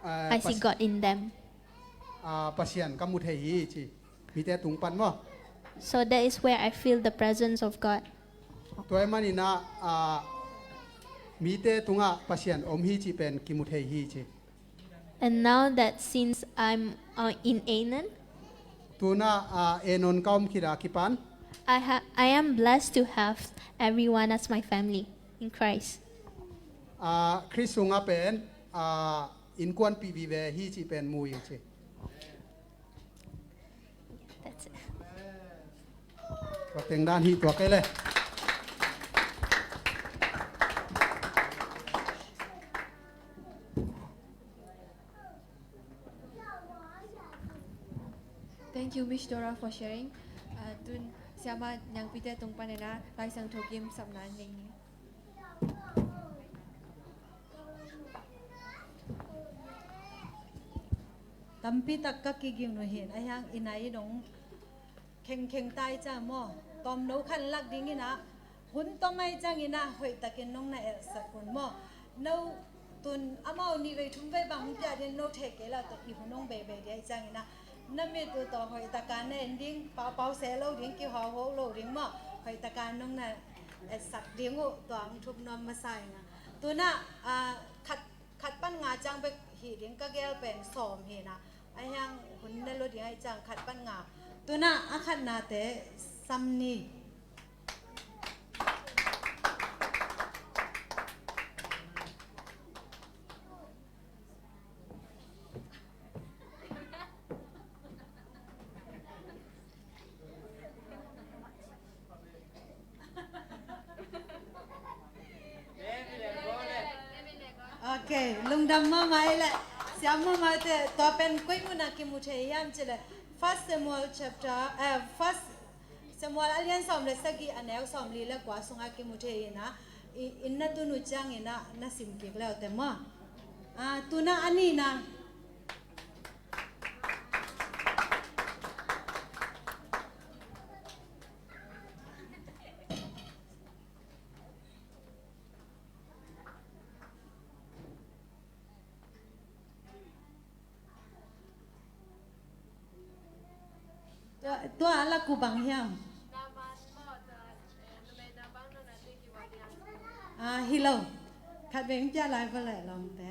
Ah, I see Pas-, God in them. Ah, Pasian ka mu thei hi ci. Mite tung pan maw. So that is where I feel the presence of God. Tua ahih manin a, ah, mite tungah Pasian om hi cih pen kimu thei hi ci. And now that since I'm, uh, in Aenon, tu-in a, ah, Aenon ka om khit a kipan, I ha-, I am blessed to have everyone as my family in Christ. Ah, Khrist sungah pen, ah, innkuanpih vive hi cih pen mu ing ci. That's it. Tua teng dan hi tua kei le. Thank you, Miss Dora, for sharing. Uh, tun Siama Nyangpite tung panin a Laisiangtho gimsapna nei ni. Tampi tak ka kiging uh hi, ahih hang i nai dong khengkheng ta ahih ciang maw, tawmno khat lak ding in a, hun tom ahih ciangin a hoihtakin nong na elhsak un maw. No tun amau nih vei thum vei bang hong piak ding, no thei kei lo tawh i hun hong beibei ding ahih ciangin a, na mit uh tawh hoihtaka na en ding, paupau se lo ding, kihawhawh lo ding maw, hoihtaka nong na etsak ding uh, tua hong thup nuam masa ing a. Tu-in a, ah, khat, khat pan nga ciang bek hih ding ka gel pen sawm hi-in a, ahih hang hun ne lo ding ahih ciang khat pan nga. Tu-in a, a khatnate sam ni. Ok, lungdam mahmah ei leh. Siam mahmah te, tua pen koi mun ah kimu thei hiam cih leh, First Samuel chapter, eh, First Samuel a lian sawm le sagih, a neu sawmli le kua sungah kimu thei hi-in a, i, inn na tun uh ciangin a na sim kik le uh teh maw. Ah, tu-in a a nihna. Tua, tua a lak uh bang hiam? Ah, hi lo. Khat vei hong pia lai va leh lawmte.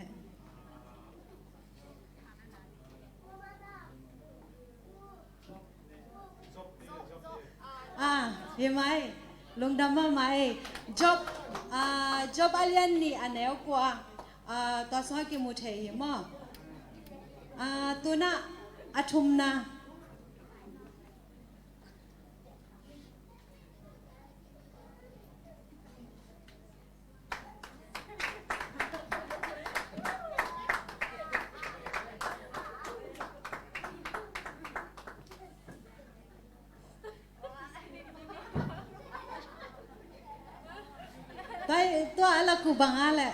Ah, hi mai. Lungdam mahmah ei. Job, ah, Job a lian nih, a neu kua. Ah, tua sungah kimu thei hi maw. Ah, tu-in a a thumna. Tua, tua a lak uh bang a leh.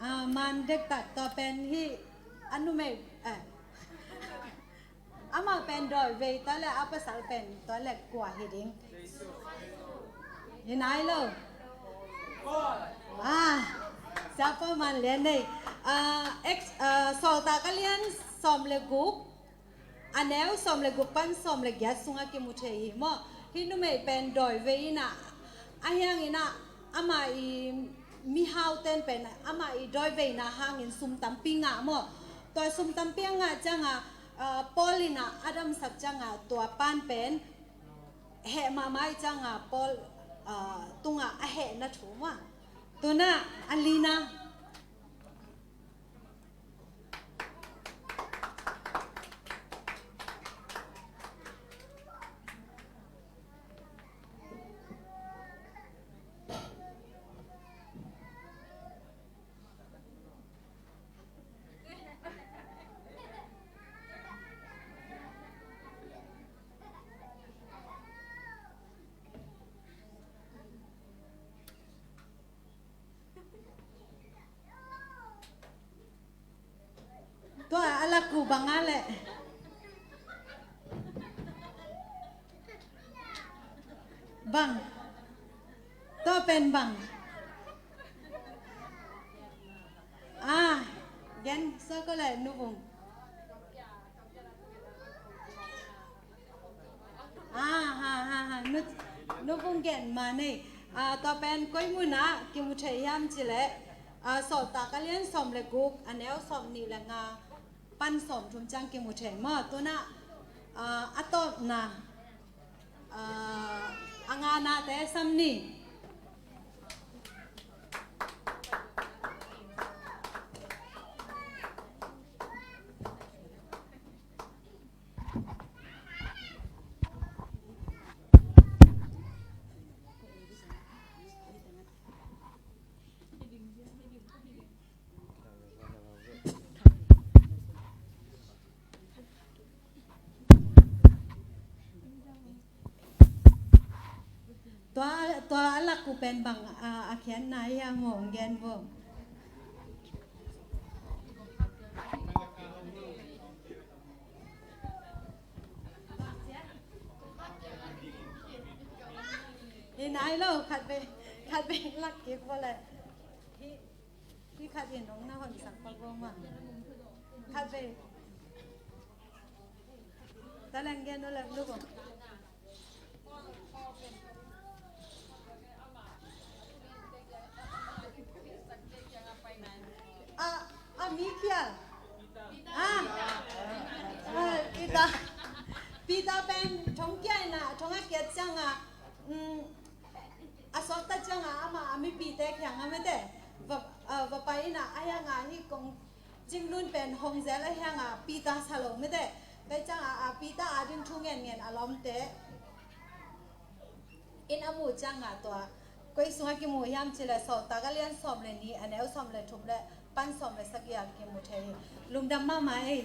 Ah, man dektak tua pen hi a numei, eh. Amah pen dawi vei tua leh a pasal pen tua leh kua hi ding. Hi nai lo. Ah, Papa man lian nei. Ah, ex, ah, Sawltak a lian sawm le guk, a neu sawm le guk pan sawm le giat sungah kimu thei hi maw. Hih numei pen dawi vei in ah, a hiang in ah, amah i mihau ten pen amah i dawi veina hangin sum tampi ngah maw. Tua sum tampi a ngah ciangah, ah, Paul in ah a damsak ciangah tua pan pen heh mahmah i ciangah Paul, ah, tungah a hehna thu maw. Tuna a lina. Tua a lak uh bang a leh? Bang. Tua pen bang. Ah, gen sako le nuvung. Ah, ha, ha, ha. Nu, nuvung gen ma nei. Ah, tua pen koi mun ah kimu thei hiam cih leh, ah, Sawltak a lian sawm le guk, a neu sawm nih le nga pan sawm thum ciang kimu thei maw. Tuna, ah, a tawpna, ah, a nganate sam ni. Tua, tua a lak uh pen bang a, a khiatna hiam, hong gen vo. Hi nai lo, khat vei, khat vei lak kik vo le. Hi, hi khat in hong na hon sak pa vo ma. Khat vei. Ta leng gen no lem lu vo. A, a mi khial. A, a, Peter. Peter pen thong kia in a, thong a kiat ciang a, mm, a sawt ta ciang a, ama a mipite kiang a mete. Va, a, va pai in a, a hiang a hi kong Cing Lun pen hong zel a hiang a Peter sa lo mete. Pai ciang a, a Peter a ding thu ngen ngen a lawmte in a muh ciang a tua koi sungah kimu hiam cih leh Sawltak a lian sawm le nih, a neu sawm le thum le pan sawm le sagih ah kimu thei hi. Lungdam mahmah ei.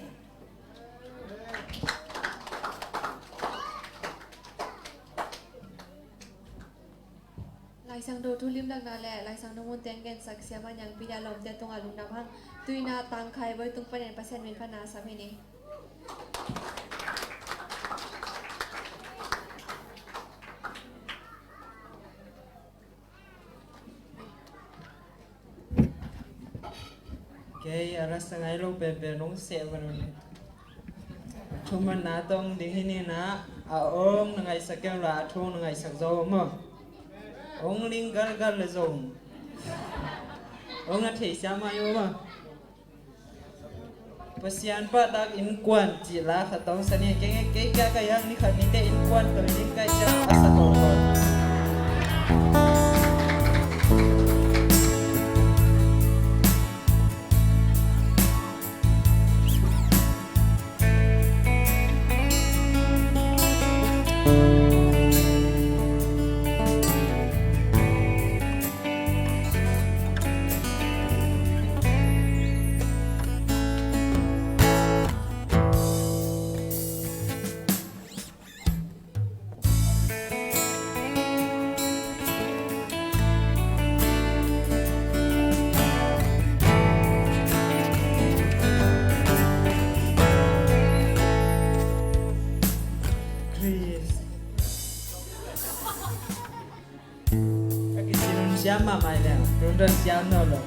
Laisang do thu limlakna le Laisang do mun teng gensak Sia Ma Niang Pi Dia lawmte tungah lungdam hang. Tu-in a Tang Khai Bawi tung panin Pasian min phatna sam hi ni. Kei a rasa ngai lo penpen hong seh van un. Thumanna tawh ding hi ni na, a om na ngaihsak kei la, a thu na ngaihsak zo maw. Hong ling galgal le zong hong na thei sia mai maw. Pasian pahtak innkuan cih la khat tawng sa ni, kei, kei kia ka yang ni khat ni te innkuan tawh ding kai sia a sa tawh tawh. Ka kici nun siam mahmah hi leng, nun don siam nawn lo.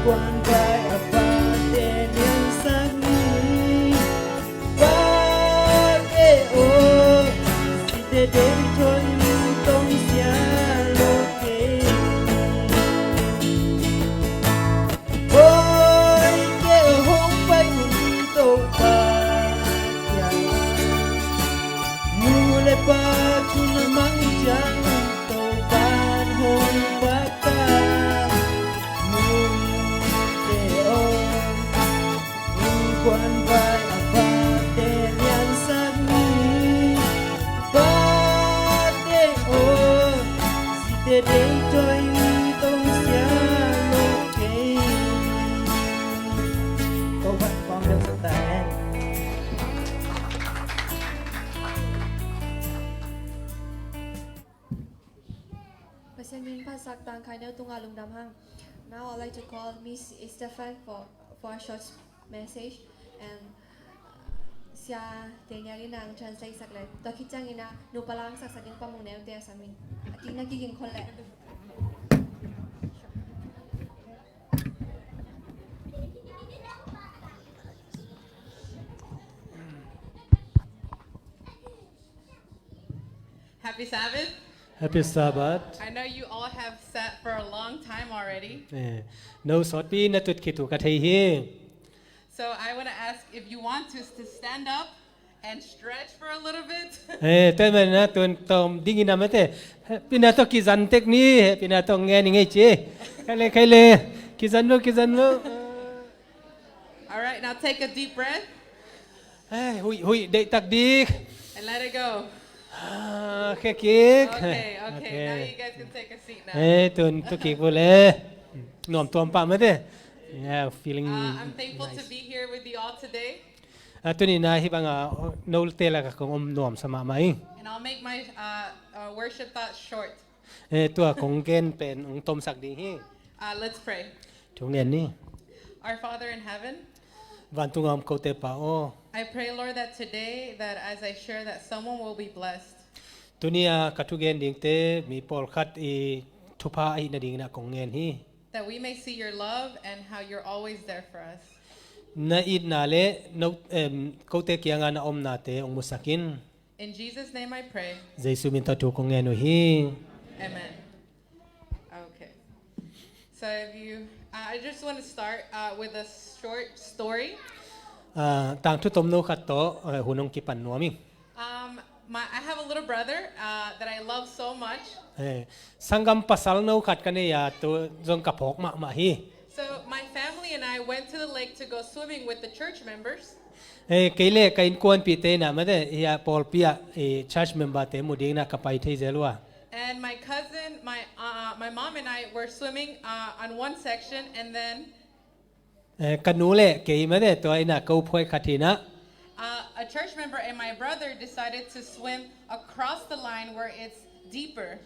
Kuan vai a pate niansak ni. Pate aw, site dei thawi ni tong sia lo kei. Bawi kei hong pai un Topa kiang. Nu le pa thu na mang ciang Topa hong pai ta. Nute aw, innkuan vai a pate niansak ni. Pate aw, site dei thawi ni tong sia lo kei. Topa in pau deuh sak ta hen. Pasian min phatsak tangkhai neu tungah lungdam hang. Now I'd like to call Miss Stefan for, for a short message, and Sia Daniel in ang translate sak le. Tua khit ciangin a nupa lang saksak ding Pa Mung Neu te a sam in. A king na kiging khol le. Happy Sabbath. Happy Sabbath. I know you all have sat for a long time already. Eh, no sawtpi na tut khit uh ka thei hi. So I want to ask if you want to, to stand up and stretch for a little bit. Eh, tua manin a tun tawm dingin a mate. Hehpihna tawh kizan tek ni, hehpihna tawh ngen i ngei ci. Kei le, kei le. Kizan lo, kizan lo. All right, now take a deep breath. Eh, huih, huih, deih taktak. And let it go. Ah, khia kik. Okay, okay. Now you guys can take a seat now. Eh, tun tu kik vua le. Nuam tuam pah mate. Yeah, feeling nice. Uh, I'm thankful to be here with you all today. Ah, tuni-in a hih banga note lakah kong om nuamsa mahmah ing. And I'll make my, uh, uh, worship thoughts short. Eh, tua kong gen pen hong tomsak ding hi. Uh, let's pray. Thu ngen ni. Our Father in heaven, vantunga om kote Pa aw. I pray, Lord, that today, that as I share, that someone will be blessed. Tuni-a ka thugen dingte mi pawlkhat i thupha ahih nadingin a kong ngen hi. That we may see your love and how you're always there for us. Na itna le no, em, kote kianga na omnate hong musak in. In Jesus' name I pray. Jesu min tawh thu kong ngen uh hi. Amen. Okay. So if you, uh, I just want to start, uh, with a short story. Ah, tangthu tomno khat tawh, eh, hun hong kipan nuam ing. Um, my, I have a little brother, uh, that I love so much. Eh, sanggam pasal no khat ka nei a, tu zong ka phawk mahmah hi. So my family and I went to the lake to go swimming with the church members. Eh, kei le ka innkuanpihte in a mate, hih a pawlpi ah, eh, church member-te mu dingin a ka pai thei zel uh a. And my cousin, my, uh, my mom and I were swimming, uh, on one section, and then, eh, ka nu le kei mate, tua in a ka uphuai khat hi in a. Uh, a church member and my brother decided to swim across the line where it's deeper.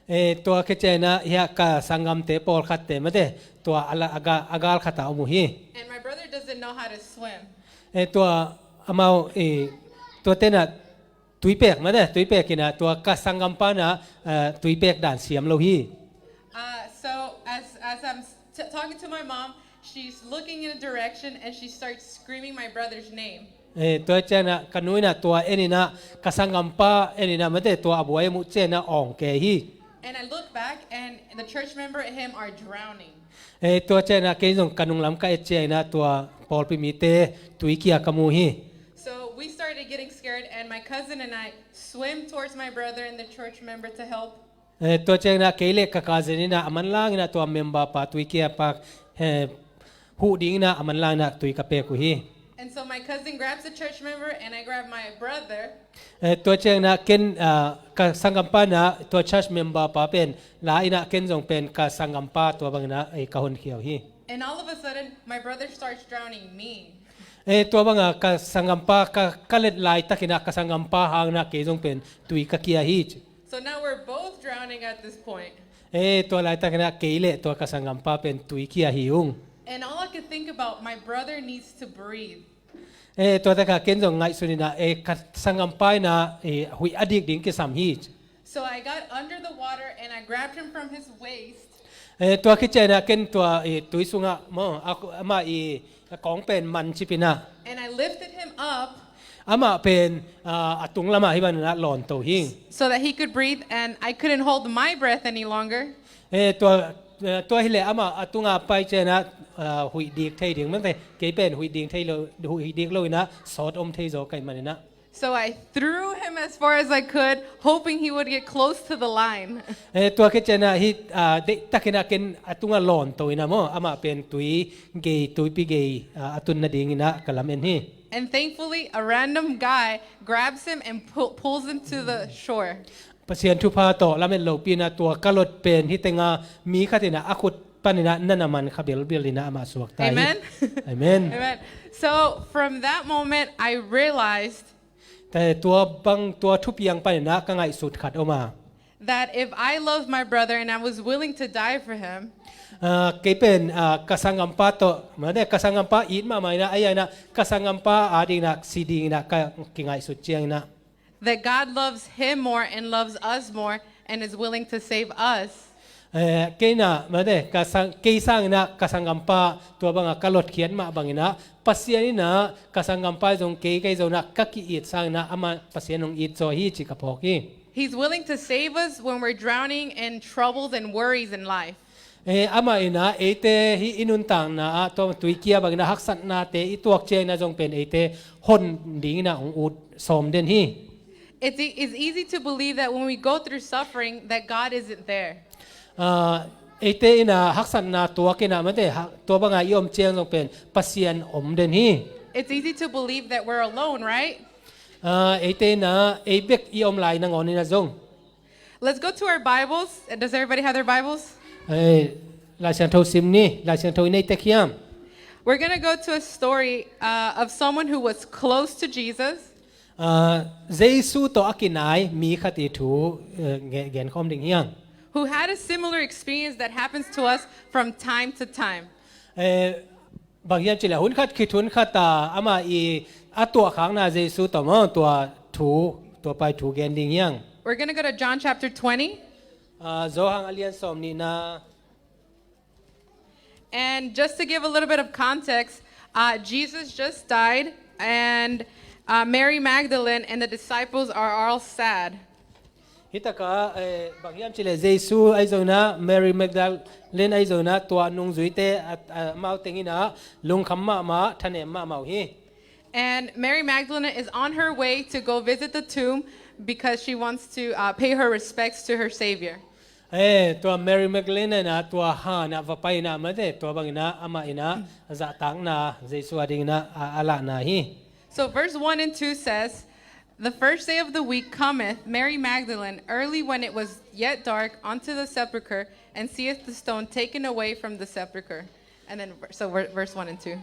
Eh, tua khit ciangin a, hih a ka sanggamte pawlkhatte mate, tua a la, a ga-, a gal khat ah om uh hi. And my brother doesn't know how to swim. Eh, tua amau, eh, tuate in a tuipek mate, tuipek in a tua ka sanggampa in a, eh, tuipek dan siam lo hi. Uh, so as, as I'm s-, t-, talking to my mom, she's looking in a direction and she starts screaming my brother's name. Eh, tua ciangin a ka nu in a tua en in a, ka sanggampa en in a mate, tua a buai a muh ciangin a awng kei hi. And I look back and the church member and him are drowning. Eh, tua ciangin a kei zong ka nunglam ka et ciangin a tua pawlpi mite tui kia ka mu hi. So we started getting scared and my cousin and I swim towards my brother and the church member to help. Eh, tua ciangin a kei le ka cousin in a a manlang in a tua member pa tui kia pa, eh, huh dingin a a manlang in a tui ka pek uh hi. And so my cousin grabs the church member and I grab my brother. Eh, tua ciangin a ken, ah, ka sanggampa in a tua church member pa pen la in a ken zong pen ka sanggampa tua bangin a, eh, ka honkhia uh hi. And all of a sudden, my brother starts drowning me. Eh, tua banga ka sanggampa ka, ka let laitakin a ka sanggampa hangin a kei zong pen tui ka kia hi. So now we're both drowning at this point. Eh, tua laitakin a kei le tua ka sanggampa pen tui kia hi ung. And all I could think about, my brother needs to breathe. Eh, tua takah ken zong ngaihsun in a, eh, ka sanggampa in a, eh, huih a dik ding kisam hi. So I got under the water and I grabbed him from his waist. Eh, tua khit ciangin ah ken tua, eh, tui sungah maw, a, amah i, a kawng pen man cipin ah. And I lifted him up. Amah pen, ah, a tung lamah hih bangah lawnto hi. So that he could breathe, and I couldn't hold my breath any longer. Eh, tua, eh, tua hileh amah a tunga pai ciangin ah, ah, huih dik thei ding, mate, kei pen huih dik thei lo, huih dik lo in ah sawt om thei zaw ka hih manin ah. So I threw him as far as I could, hoping he would get close to the line. Eh, tua khit ciangin ah hih, ah, deihtakin ah ken a tungah lawnto in ah maw, amah pen tui gei, tuipi gei, ah, a tun nadingin ah ka lamen hi. And thankfully, a random guy grabs him and pull, pulls him to the shore. Pasian thupha tawh lamet lopi in ah tua kalot pen hih tenga mi khat in ah a khut panin ah nana man kha bilbil in ah amah suakta hi. Amen. Amen. Amen. So from that moment, I realized Te tua bang, tua thupiang panin ah ka ngaihsut khat om a. That if I loved my brother and I was willing to die for him, Ah, kei pen, ah, ka sanggampa tawh, mate, ka sanggampa it mahmah in ah, ahi zongin ah ka sanggampa adingin ah si dingin ah ka kingaihsut ciangin ah. That God loves him more and loves us more and is willing to save us. Eh, kei in ah, mate, ka sang, kei sangin ah ka sanggampa tua bangah ka lotkhiat mah bangin ah, Pasian in ah ka sanggampa zong kei, kei zong ah ka ki-it sangin ah amah Pasian hong it zaw hi cih ka phawk hi. He's willing to save us when we're drowning in troubles and worries in life. Eh, amah in ah eite hih i nuntakna ah tua tuikia bangin ah haksatnate i tuak ciangin ah zong pen eite hon dingin ah hong ut sawm den hi. It's e-, it's easy to believe that when we go through suffering, that God isn't there. Ah, eite in ah haksatna tuak in ah, mate, ha, tua bangah i om ciang zong pen Pasian om den hi. It's easy to believe that we're alone, right? Ah, eite in ah ei bek i om lai nangawn in ah zong. Let's go to our Bibles. Does everybody have their Bibles? Eh, Lai Siangtho sim ni, Lai Siangtho i nei tek hiam? We're gonna go to a story, uh, of someone who was close to Jesus. Ah, Jesu tawh a kinai mi khat i thu, eh, nge-, genkhawm ding hi hang. Who had a similar experience that happens to us from time to time. Eh, bang hiam cih leh hun khat khit hun khat ah amah i a tuahkhakna Jesu tawh maw, tua thu, tua pai thu gen ding hi hang. We're gonna go to John chapter twenty. Ah, Johan a lian sawmnihna. And just to give a little bit of context, uh, Jesus just died, and, uh, Mary Magdalene and the disciples are all sad. Hi takah, eh, bang hiam cih leh Jesu ahi zongin ah, Mary Magdalene ahi zongin ah, tua nungzuite, a, a, amau teng in ah lungkham mahmah, thanem mahmah uh hi. And Mary Magdalene is on her way to go visit the tomb because she wants to, uh, pay her respects to her Savior. Eh, tua Mary Magdalene in ah tua han ah va pai in ah, mate, tua bangin ah amah in ah zahtakna, Jesu adingin ah a, a lahna hi. So verse one and two says, "The first day of the week cometh Mary Magdalene early when it was yet dark unto the sepulchre, and seeth the stone taken away from the sepulchre." And then, so ver-, verse one and two.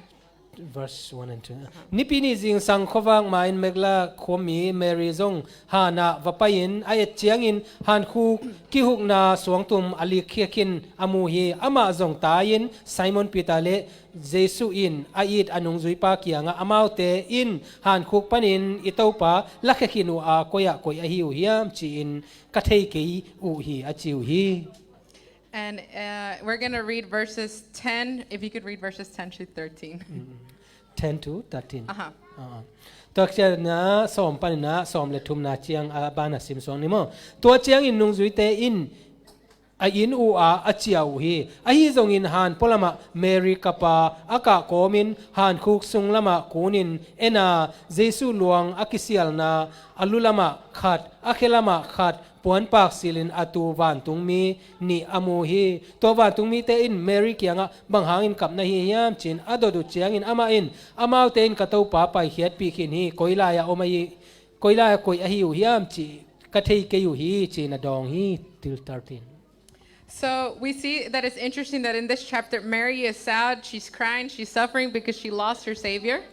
Verse one and two. Nipi ni zingsang khuavak ma-in Magdala khuami Mary zong han ah va pai-in a et ciangin hankhuk kihukna suangtum a likkhiakhin a mu hi. Amah zong tai-in Simon Peter le Jesu in a it a nungzuipa kiangah, amaute in hankhuk panin i Topa lakhia khin uh a, koi ah koih ahi uh hiam, ci-in ka thei kei uh hi, a ci uh hi. And, uh, we're gonna read verses ten, if you could read verses ten to thirteen. Mm. Ten to thirteen. Aha. Ah. Tua ciangin ah sawm panin ah sawm le thumna ciang a banah simsuak ni maw. Tua ciangin nungzuite in a inn uh ah a cia uh hi. Ahi zongin han pualamah Mary kapa a kah kawmin hankhuk sung lamah kunin en a, Jesu luang a kisialna a lu lamah khat, a khe lamah khat, puanpak silin a tu vantungmi nih a mu hi. Tua vantungmite in Mary kiangah, "Bang hangin kap na hi hiam?" ci-in a dot uh ciangin amah in, "Amaute in ka Topa paikhiatpih khin hi. Koi lai-ah om ahi, koi lai-ah koih ahi uh hiam cih ka thei kei uh hi," ci-in a dawng hi. Till thirteen. So we see that it's interesting that in this chapter, Mary is sad, she's crying, she's suffering because she lost her Savior.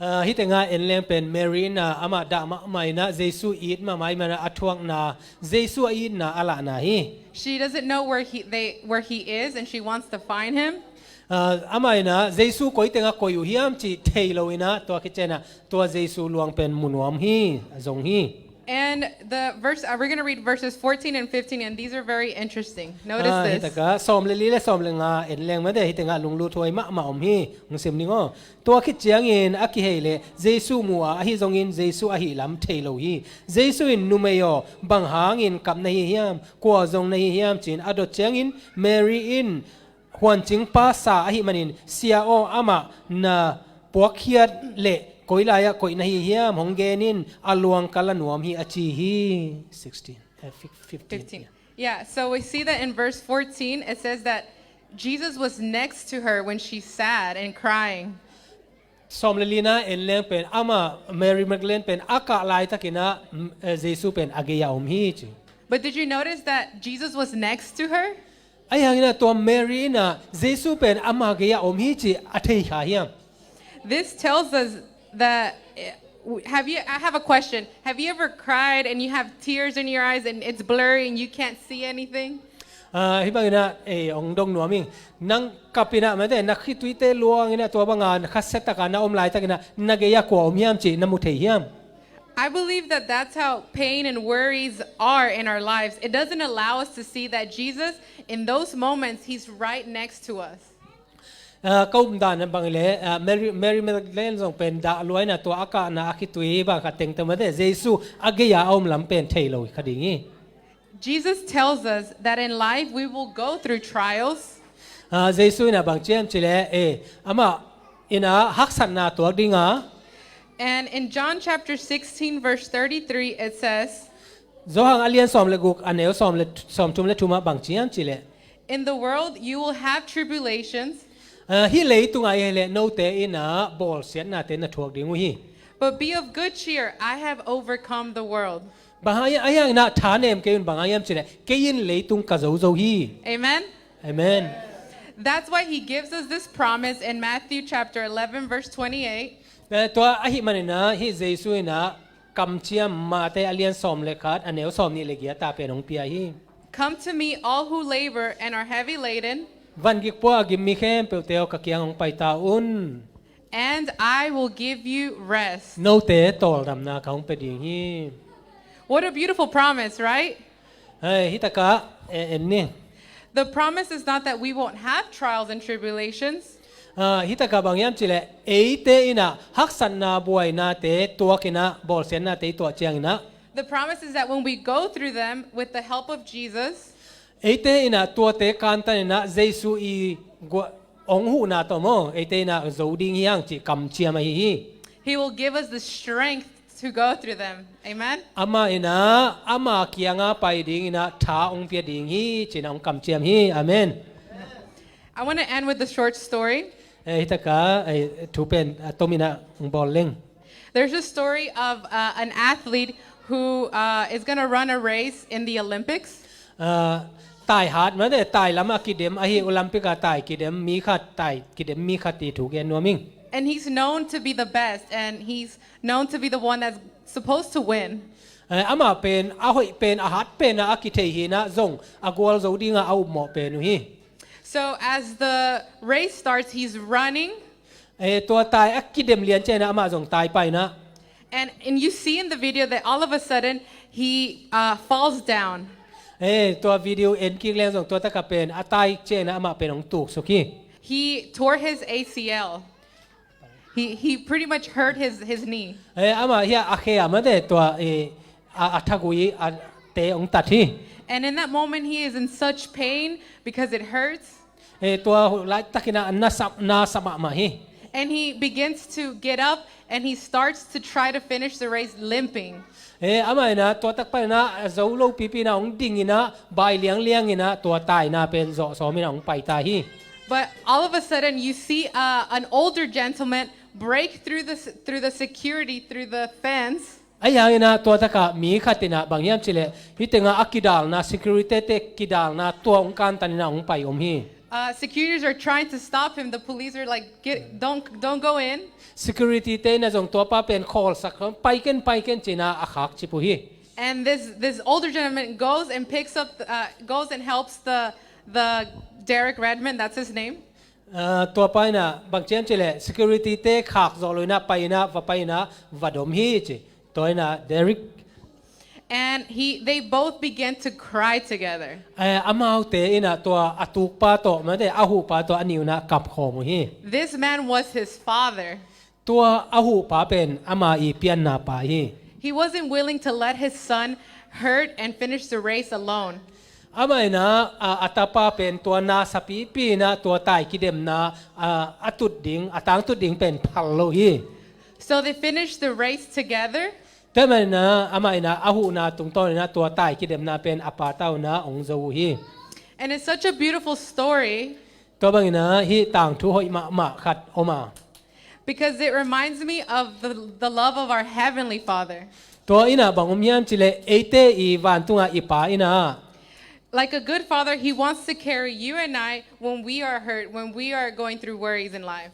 Ah, hih tengah en leng pen Mary in ah amah dah mahmah in ah, Jesu it mahmah ahih manin ah a thuakna, Jesu a itna a lahna hi. She doesn't know where he, they, where he is, and she wants to find him. Ah, amah in ah Jesu koi tengah koih uh hiam cih thei lo in ah, tua khit ciangin ah tua Jesu luang pen mu nuam hi, a zong hi. And the verse, uh, we're going to read verses fourteen and fifteen, and these are very interesting. Notice ah, this. Hitaka, sawm le li le sawm le nga en leng made, hitengah lunglut huai mahmah om hi, hong sim ning aw. Tua khit ciangin a kihei le Jesu mu a, ahi zongin Jesu ahi lam thei lo hi. Jesu in, "Numei aw, bang hangin kap na hi hiam? Kua zong na hi hiam?" ci-in a dot ciangin Mary in, "Huancingpa sa ahi manin, Sia aw, amah na puakkhiat le koi lai-ah koih na hi hiam? Hong gen in, a luang ka la nuam hi," a ci hi. Sixteen, uh, fif-, fifteen. Fifteen. Yeah, so we see that in verse fourteen, it says that Jesus was next to her when she's sad and crying. Sawm le lina en leng pen, amah Mary Magdalene pen a kah laitakinah, mm, eh, Jesu pen a gei-ah om hi ci. But did you notice that Jesus was next to her? Ahi hanginah tua Mary inah Jesu pen ama gei-ah om hi ci a thei kha hiam? This tells us that, eh, w-, have you, I have a question. Have you ever cried and you have tears in your eyes and it's blurry and you can't see anything? Ah, hih banginah, eh, hong dong nuam ing. Nang kapinah mate, na khituite luanginah tua banga na khasia taka na om laitakinah na gei-ah kua om hiam cih na mu thei hiam? I believe that that's how pain and worries are in our lives. It doesn't allow us to see that Jesus, in those moments, he's right next to us. Ah, ka umdan bang le, ah, Mary, Mary Magdalene zong pen dah luaina tua a kahna a khitui bang khat tengte mate, Jesu a gei-a a om lam pen thei lo kha ding hi. Jesus tells us that in life we will go through trials. Ah, Jesu inah bang ci hiam cih leh, eh, amah inah haksatna tuak ding a. And in John chapter sixteen, verse thirty-three, it says, Johan a lian sawm le guk, a neu sawm le, sawm thum le thum ah bang ci hiam cih leh, "In the world you will have tribulations." Ah, hih leitungah i hih leh note inah bawlsiatnate na thuak ding uh hi. "But be of good cheer, I have overcome the world." Bang hang hiam, ahi hanginah thanem kei un, bang hang hiam cih leh kei in leitung ka zo zo hi. Amen? Amen. That's why he gives us this promise in Matthew chapter eleven, verse twenty-eight. Eh, tua ahi maninah hih Jesu inah kamciam Mate a lian sawm le khat, a neu sawm nih le giat ah pen hong pia hi. "Come to me, all who labor and are heavy laden." Vangik pua a gim mi khempeuhte aw, ka kiang hong pai ta un. "And I will give you rest." Note tawldamna ka hong pia ding hi. What a beautiful promise, right? Hei, hitakah, eh, en ni. The promise is not that we won't have trials and tribulations. Ah, hitakah bang hiam cih leh, eite inah haksatna buainate tuakinah, bawlsiatnate i tuah cianginah. The promise is that when we go through them with the help of Jesus, eite inah tuate kantaninah Jesu i gua-, hong huhna tawh maw, eite inah zo ding hi hang cih kamciam ahi hi. He will give us the strength to go through them. Amen? Amah inah, ama kianga pai dinginah tha hong pia ding hi, cinah hong kamciam hi. Amen. I want to end with a short story. Eh, hitakah, eh, thu pen, ah, tominah hong bawl leng. There's a story of, uh, an athlete who, uh, is gonna run a race in the Olympics. Ah, taihat mate, tai lamah kidem ahi, Olympic ah tai kidem mi khat, tai kidem mi khat i thu gen nuam ing. And he's known to be the best, and he's known to be the one that's supposed to win. Eh, amah pen a hoih pen, a hat pen a kithei hinah zong a gualzo dingah a upmawh pen uh hi. So as the race starts, he's running. Eh, tua tai a kidem lian cianginah amah zong tai painah. And, and you see in the video that all of a sudden he, uh, falls down. Eh, tua video en kik leng zong tua takah pen a tai cianginah amah pen hong tuksuk hi. He tore his A C L. He, he pretty much hurt his, his knee. Eh, amah hiah a khe ah mate tua, eh, a, a thagui a te hong tat hi. And in that moment, he is in such pain because it hurts. Eh, tua laitakinah na sa, na sa mahmah hi. And he begins to get up and he starts to try to finish the race limping. Eh, amah inah tua takpaninah a zo lo pipinah hong dinginah, bai lianglianginah tua taina pen zawh sawminah hong paita hi. But all of a sudden, you see, uh, an older gentleman break through the s-, through the security, through the fence. Ahi hanginah tua takah mi khatinah bang hiam cih leh, hih tengah a kidalna, security-te kidalna tua hong kantaninah hong pai om hi. Uh, securities are trying to stop him. The police are like, "Get, don't, don't go in." Security-te inah zong tuapa pen khawlsak, "Pai ken, pai ken," cinah a khakcip uh hi. And this, this older gentleman goes and picks up, uh, goes and helps the, the Derek Redmond, that's his name. Ah, tuapa inah bang ci hiam cih leh, security-te khak zawh loinah pai inah, va pai inah, va dom hi ci. Tua inah Derek And he, they both began to cry together. Eh, amaute in ah tua a tukpa tawh, mate, a huhpa tawh a nih un ah kapkhawm uh hi. This man was his father. Tua a huhpa pen ama i pianna pa hi. He wasn't willing to let his son hurt and finish the race alone. Amah in ah, a, a tapa pen tua na sapipi in ah tua tai kidemna, a, a tut ding, a tangtut ding pen phal lo hi. So they finished the race together. Tua manin ah amah in ah a huhna tungtawn in ah tua tai kidemna pen a pa tawh in ah hong zo uh hi. And it's such a beautiful story. Tua bangin ah hih tangthu hoih mahmah khat om a. Because it reminds me of the, the love of our Heavenly Father. Tua in ah bang om hiam cih leh eite i vantung a i Pa in ah. Like a good father, he wants to carry you and I when we are hurt, when we are going through worries in life.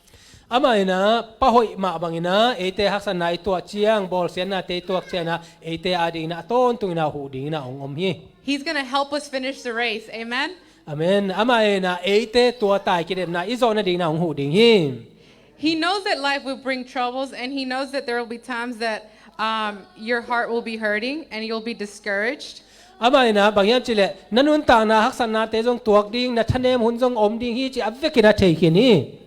Amah in ah pa hoih mah bangin ah eite haksatna i tuah ciang, bawlsiatnate i tuah ciang ah eite adingin ah a tawntung in ah huh dingin ah hong om hi. He's gonna help us finish the race. Amen? Amen. Amah in ah eite tua tai kidemna i zawh nadingin ah hong huh ding hi. He knows that life will bring troubles, and he knows that there will be times that, um, your heart will be hurting and you'll be discouraged. Amah in ah bang hiam cih leh na nuntakna haksatnate zong tuak ding, na thanem hun zong om ding hi cih a vekin ah thei khin hi.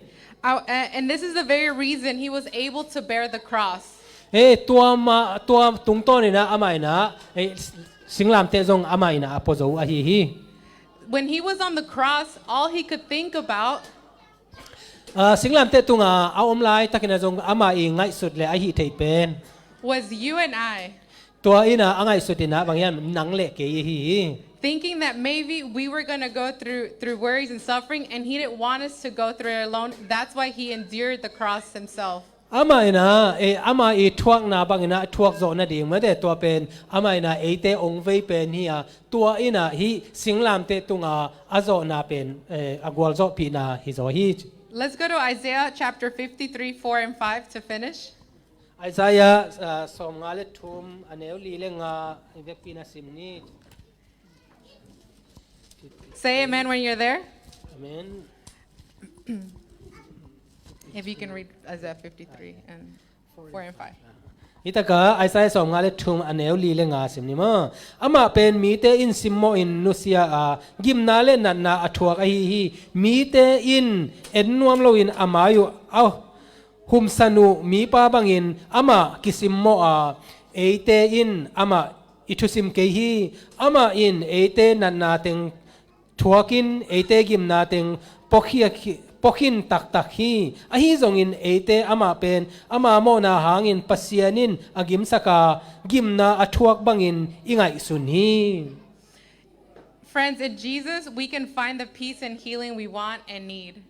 Uh, a-, and this is the very reason he was able to bear the cross. Eh, tua ma-, tua tungtawn in ah amah in ah, eh, singlamteh zong amah in ah a pua zo ahi hi. When he was on the cross, all he could think about Ah, singlamteh tungah a om laitakin ah zong amah i ngaihsut le a hih theih pen was you and I. Tua in ah a ngaihsut in ah bang hiam, nang le kei ahi hi. Thinking that maybe we were gonna go through, through worries and suffering, and he didn't want us to go through it alone. That's why he endured the cross himself. Amah in ah, eh, amah i thuakna bangin ah thuak zawh nading, mate, tua pen amah in ah eite hong vei pen hi a, tua in ah hih singlamteh tungah a zawhna pen, eh, a gualzawhpihna hi zaw hi. Let's go to Isaiah chapter fifty-three, four and five to finish. Isaiah, ah, sawmnga le thum, a neu li le nga, i vekpi in ah sim ni. Say amen when you're there. Amen. If you can read Isaiah fifty-three and four and five. Hi tak a, Isaiah sawmnga le thum, a neu li le nga sim ni maw. Amah pen mite in simmawhin nusia a, gimna le natna a thuak ahi hi. Mite in en nuam loin a mai uh a humsan uh mipa bangin amah kisimmawh a, eite in amah i thusim kei hi. Amah in eite natna teng thuakin eite gimna teng pawkhia-, pawkhin taktak hi. Ahi zongin eite amah pen ama mawhna hangin Pasian in a gimsak a, gimna a thuak bangin i ngaihsun hi. Friends, in Jesus, we can find the peace and healing we want and need.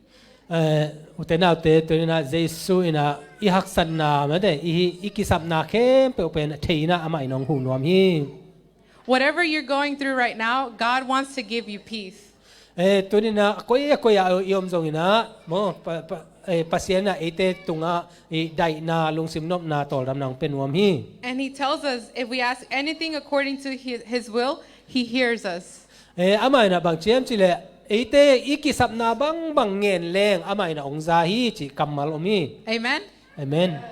Eh, ute naute, tuni in ah Jesu in ah i haksatna, mate, i, i kisapna khempeuh pen thei in ah amah in hong huh nuam hi. Whatever you're going through right now, God wants to give you peace. Eh, tuni in ah a koi a koi ah i om zongin ah, maw, pa, pa, eh, Pasian in ah eite tungah i daihna, lungsim nopna, tawldamna hong pia nuam hi. And he tells us, if we ask anything according to his, his will, he hears us. Eh, amah in ah bang ci hiam cih leh, eite i kisapna bangbang ngen leng amah in ah hong za hi cih kammal om hi. Amen? Amen.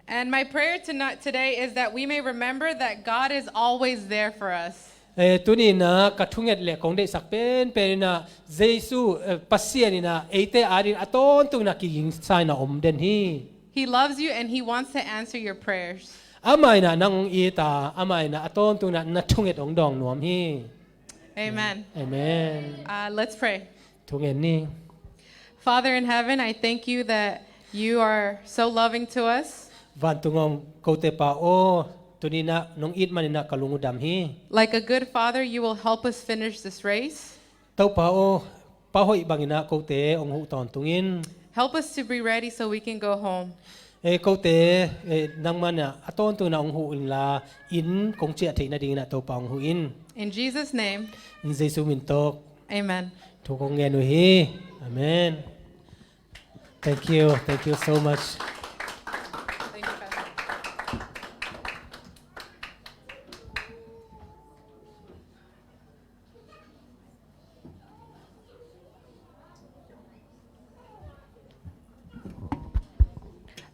And my prayer tonight, today is that we may remember that God is always there for us. Eh, tuni in ah ka thunget le kong deihsak penpen in ah Jesu, eh, Pasian in ah eite adingin a tawntung in ah kigingsa in ah om den hi. He loves you and he wants to answer your prayers. Amah in ah nang hong it a, amah in ah a tawntung in ah na thunget hong dawng nuam hi. Amen. Amen. Uh, let's pray. Thungen ni. Father in heaven, I thank you that you are so loving to us. Vantung a om kote Pa aw, tuni in ah nong it manin ah ka lung uh dam hi. Like a good father, you will help us finish this race. Topa aw, pa hoih bangin ah kote hong huh tawntung in. Help us to be ready so we can go home. Eh, kote, eh, nangmah in ah a tawntung in ah hong huh inla, inn kong ciah theih nadingin ah Topa hong huh in. In Jesus' name. In Jesu min tawh. Amen. Thu kong ngen uh hi. Amen. Thank you. Thank you so much. Thank you, Pastor.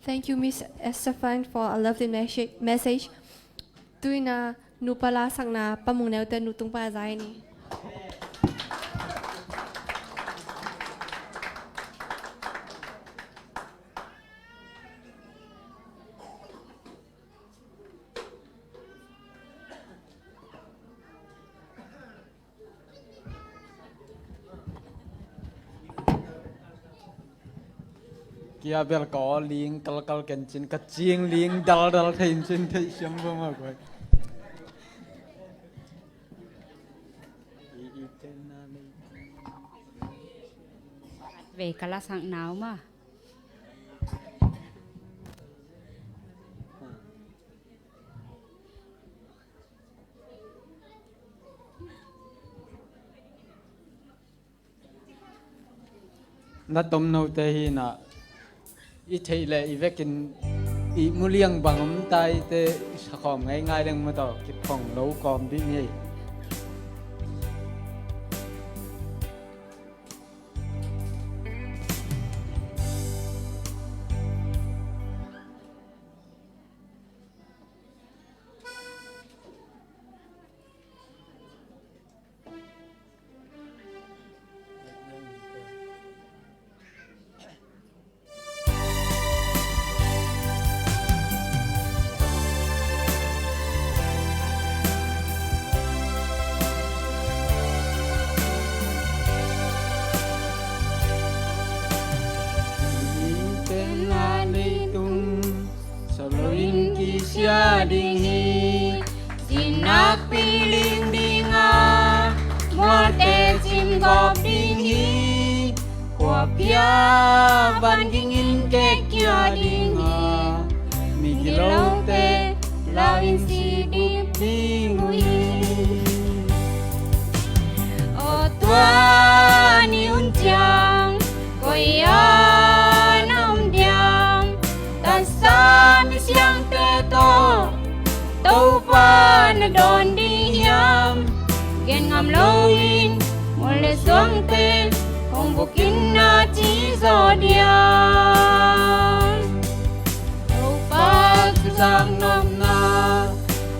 Thank you, Miss Estefan, for a lovely message. Tuni in ah Nupa la sakna Pa Mung Neu te nu tung pan a za hi ni. Kia bel ka aw ling kalkal ken cin, ka cing ling daldal thei in cin, thei siam va ma guai. Ve ka la sak nau ma. Na tomnote hi na, i theih leh i vekin i muliang bang om ta i te, i sakhawm ngei ngai leng ma tawh kiphong lo kawm dih ni. Sa loin kisia ding hi. Sinnakpi ling ding a, mualte cimgawp ding hi. Khuaphia van ging in kekkia ding hi. Migilote lau in si dip ding uh hi. Aw tua ni hun ciang koi a na om diam? Taksa misiangte tawh Topa na dawn ding hiam? Gen ngam loin mual le suangte hong bukin na ci zaw diam? Topa thuzak nopna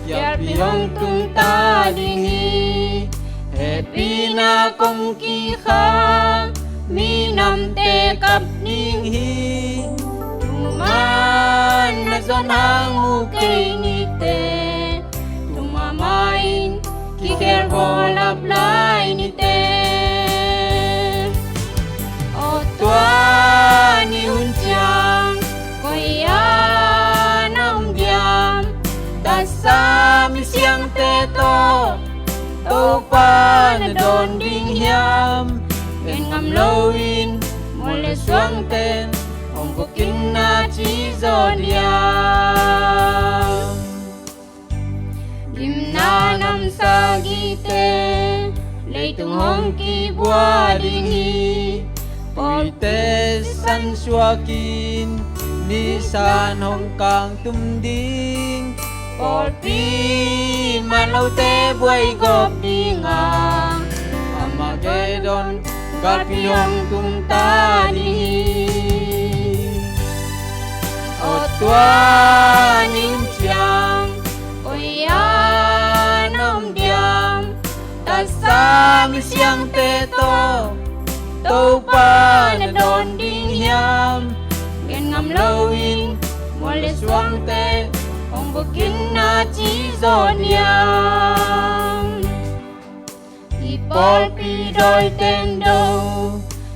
kialpi hong tung ta ding hi. Hehpihna kongki kha minamte kap ding hi. Thuman na zon hang uh kei nite, tung mahmah in kikhelbawl lap lai nite. Aw tua ni hun ciang koi a na om diam? Taksa misiangte tawh Topa na dawn ding hiam? Gen ngam loin mual le suangte hong bukin na ci zaw diam? Gimna nam sagihte leitung hong kibua ding hi. Pawlpite sisan suakin nisan hong kangtum ding. Pawlpi man lote buai gawp ding a, Armageddon galpi hong tung ta ding hi. Aw tua ni hun ciang koi a na om diam? Taksa misiangte tawh Topa na dawn ding hiam? Gen ngam loin mual le suangte hong bukin na ci zaw diam? I pawlpi dawiten do,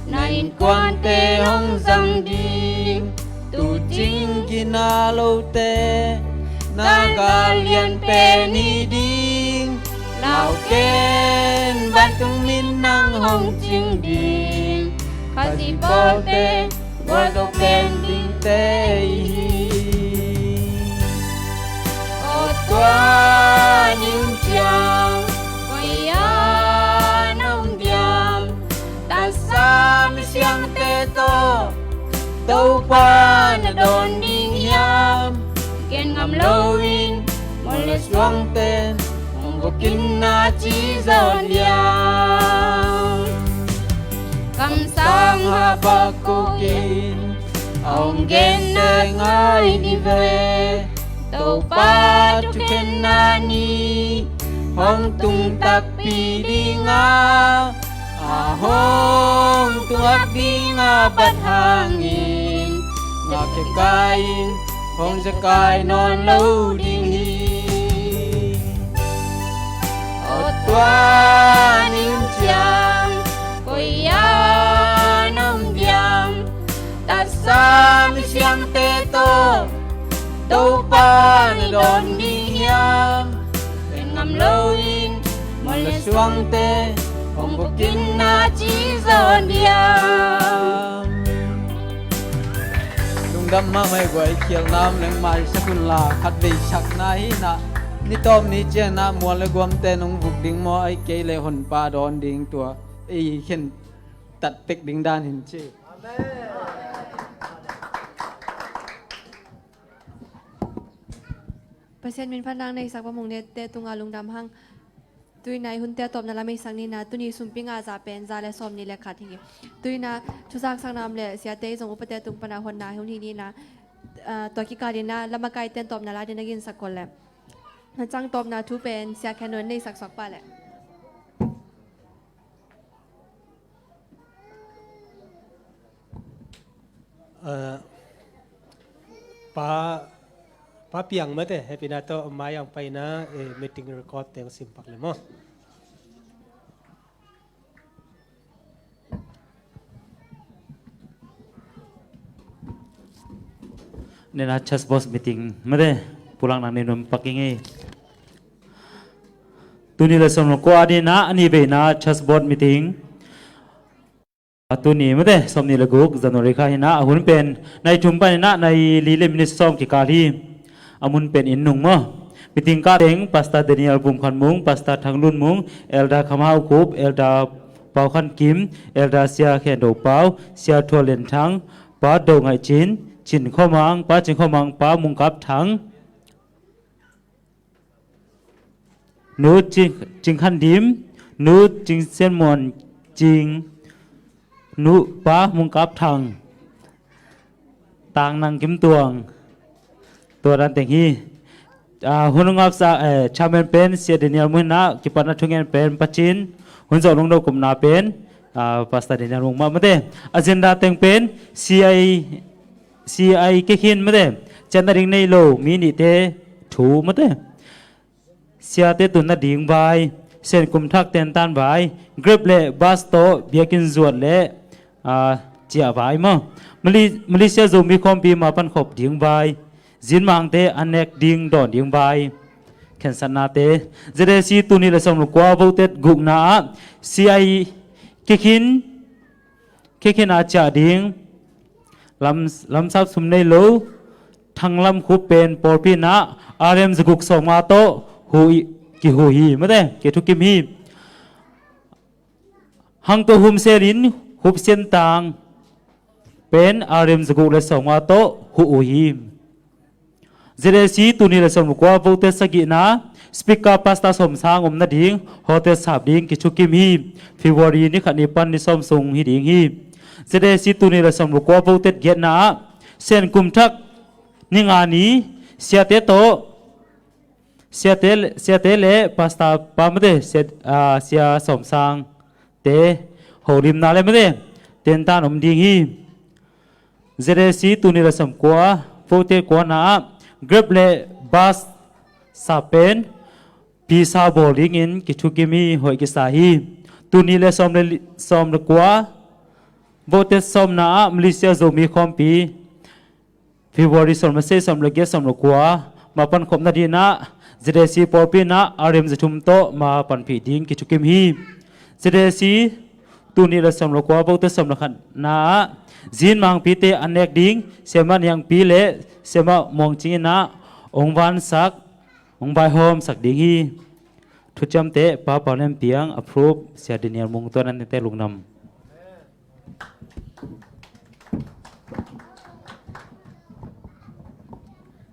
na innkuante hong zang ding. Tuucing gina lote na gal lian pen hi ding. Lau ken, vantung min nang hong cing ding. Khazih pawlte gualzo pen dingte hi. Aw tua ni hun ciang koi a na om diam? Taksa misiangte tawh Topa na dawn ding hiam? Gen ngam loin mual le suangte hong bukin na ci zaw diam? Kamsang Habakuk in a hong gen nai ngai ni ve. Topa thukhenna ni hong tung takpi dinga, a hong tungak dinga bat hangin, ngakhe kai-in hong zekai nawn lo ding hi. Aw tua ni hun ciang koi-ah na om diam? Taksa misiangte tawh Topa na dawn ding hiam? En ngam loin mual le suangte hong bukin na ci zaw diam? Lungdam mahmah ei guai, khial nam leng maisak unla, khatvei sakna hi na. Ni tawm ni ciangin ah mual le guamte nong vuk ding maw, ahih kei leh Honpa dawn ding, tua ei khen tat tek ding dan hi ci. Pasian min phatna neisak Pa Mung Nette tunga lungdam hang. Tuina i hunte a tawpna lam ei sak ni na, tuni sumpi nga za pen za le sawmnih le khat hi. Tuina thu zaksakna om leh siate i zong upate tung pana honna hun hi ni na, ah, tua kikal in ah lamakaite in tawpna la ding na ginsak kol leh. Na cang tawpna thu pen Sia Khen Nun neisak suak pah leh. Eh, Pa, Pa Piang mate, hehpihna tawh mai ang paina, eh, meeting record teng simpak le maw. Nena church board meeting mate, pulak nang ni num paking ei. Tuni le sawm le kua dina, a ni veina church board meeting. A tuni mate, sawmnih le guk January kha hi na, a hun pen nai thum panin ah nai li le minute sawm kikal hi. A mun pen inn nung maw. Meeting kah teng Pastor Daniel Vum Khan Mung, Pastor Thang Lun Mung, Elder Kham Hau Khup, Elder Pau Khan Kim, Elder Sia Khen Do Pau, Sia Thual Lian Thang, Pa Do Ngaih Cin, Cin Khua Mang, Pa Cin Khua Mang, Pa Mung Kap Thang, Nu Cing, Cing Khan Dim, Nu Cing Sian Muan Cing, Nu Pa Mung Kap Thang, Tang Nang Kim Tuang, tua dan teng hi. Ah, hun ngapsa, eh, chairman pen Sia Daniel Mung hi na, kipatna thungen pen Pa Cin, hun zawh lungdo kumna pen, ah, Pastor Daniel Mung mah mate. Agenda teng pen C I C I kikhin mate, cian nading nei lo mi nihte thu mate. Siate tun nading vai, Sen Kum Thak tentan vai, Grab le bus tawh biakinn zuat le, ah, ciah vai maw. Mali-, Malaysia Zomi Khawmpi ma pankhop ding vai, Zinmangte a nek ding dawn ding vai. Khensatnate. Z A C tuni le sawm le kua voted gukna ah C I kikhin, kikhin a ciah ding. Lam, lamsap sum nei lo Thang Lam Khup pen pawlpi in ah R M zaguk sawmnga tawh hu i, kihu hi mate, kithukim hi. Hangto Hum Sel in Hup Sian Tang pen R M zaguk le sawmnga tawh hu uh hi. Z A C tuni le sawm le kua voted sagihna, speaker pastor sawmsang om nading, hotel sap ding kithukim hi. February ni khat ni pan ni sawm sung hi ding hi. Z A C tuni le sawm le kua voted giatna ah, Sen Kum Thak ni nga ni, siate tawh, siate, siate le pastor pa mate, sia, ah, sia sawmsang te holimna le mate, tentan om ding hi. Z A C tuni le sawm kua, voted kuana ah, Grab le bus sap pen pisa bawl dingin kithukim hi, hoih kisa hi. Tuni le sawm le li-, sawm le kua, voted sawmna ah, Malaysia Zomi Khawmpi, February sawm le sei, sawm le giat, sawm le kua, ma pankhop nading ah, Z A C pawlpi in ah R M za thum tawh ma panpih ding kithukim hi. Z A C tuni le sawm le kua, voted sawm le khatna ah, Zinmangpite a nek ding, Siamah Niangpi le Siamah Muang Cing in ah hong vansak, hong vaihawmsak ding hi. Thuciamte Pa Pau Lian Piang, approve Sia Daniel Mung, tua nante lungdam.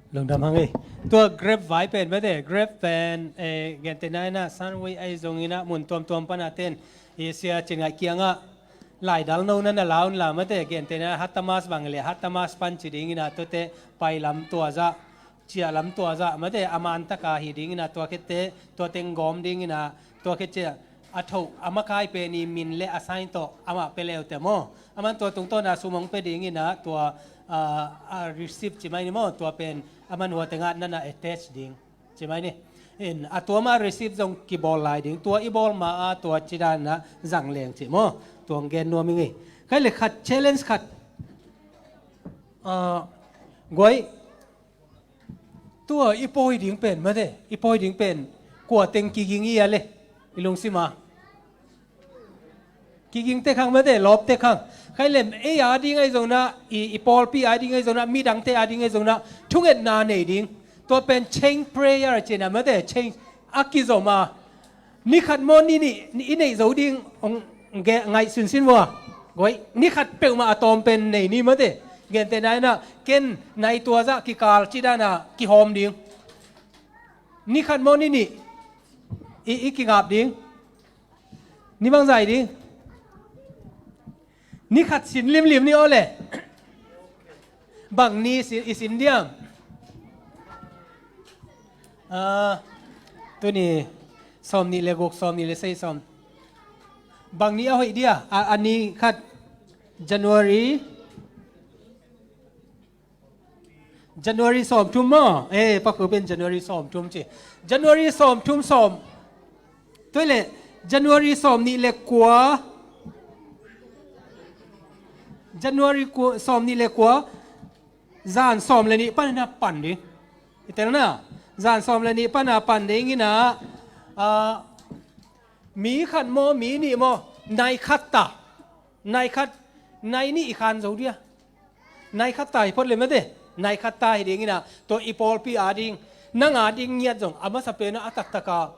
Lungdam hang ei. Tua Grab vai pen mate, Grab pen, eh, gentehna in ah Sunway ahi zongin ah mun tuamtuam pana ten, eh, Sia Cin Ngaih kiangah laidal no na na la un la mate, gentehna Hatta Mas bang le Hatta Mas pan ci dingin ah tuate pai lam tua zah ciah lam tua zah mate, a man taka hi dingin ah, tua khit teh tua teng gawm dingin ah, tua khit ciah a thoh a makai pen i min le a sign tawh amah pia leute maw. Aman tua tungtawn ah sum hong pia dingin ah, tua, ah, a receipt ci mai ni maw, tua pen aman hua tengah nana attach ding ci mai ni. In, a tua mah receipt zong kibawl lai ding, tua i bawl ma a tua ci dan ah zang leng ci maw. Tua hong gen nuam ing ei. Khai le khat, challenge khat. Ah, guai, tua i pawi ding pen mate, i pawi ding pen kua teng kiging i a le, i lungsim a. Kiging tek hang mate, lawp tek hang. Khai lem, ei a ding ahi zongin ah, i, i pawlpi a ding ahi zongin ah, midangte a ding ahi zongin ah, thungetna nei ding. Tua pen chain prayer ci-in ah mate, chain a kizom a. Ni khat maw ni nih, ni i neih zo ding hong ge-, ngaih sinsin maw. Guai, ni khat peuhmah a tawm pen nei ni mate. Gentehna in ah, ken nai tua zah kikal ci dan ah kihawm ding. Ni khat maw ni nih i, i kingap ding. Ni bang zah hi ding. Ni khat sin limlim ni aw le. Bang ni i sin, i sin diam? Ah, tuni sawm nih le guk, sawm nih le sagih, sawm. Bang ni a hoih dia? A, a ni khat January. January sawmthum maw? Eh, Pa Khup in January sawmthum ci. January sawmthum sawm. Tua le, January sawm nih le kua. January ku-, sawm nih le kua. Zan sawm le nih panin ah pan ding. I tel na. Zan sawm le nih panin ah pan ding in ah, ah, mi khat maw, mi nih maw, nai khat ta. Nai khat, nai nih i khan zo dia. Nai khat ta hi phot le mate. Nai khat ta hi dingin ah, tua i pawlpi a ding, nang a ding ngiat zong, a masa pen ah a taktak a,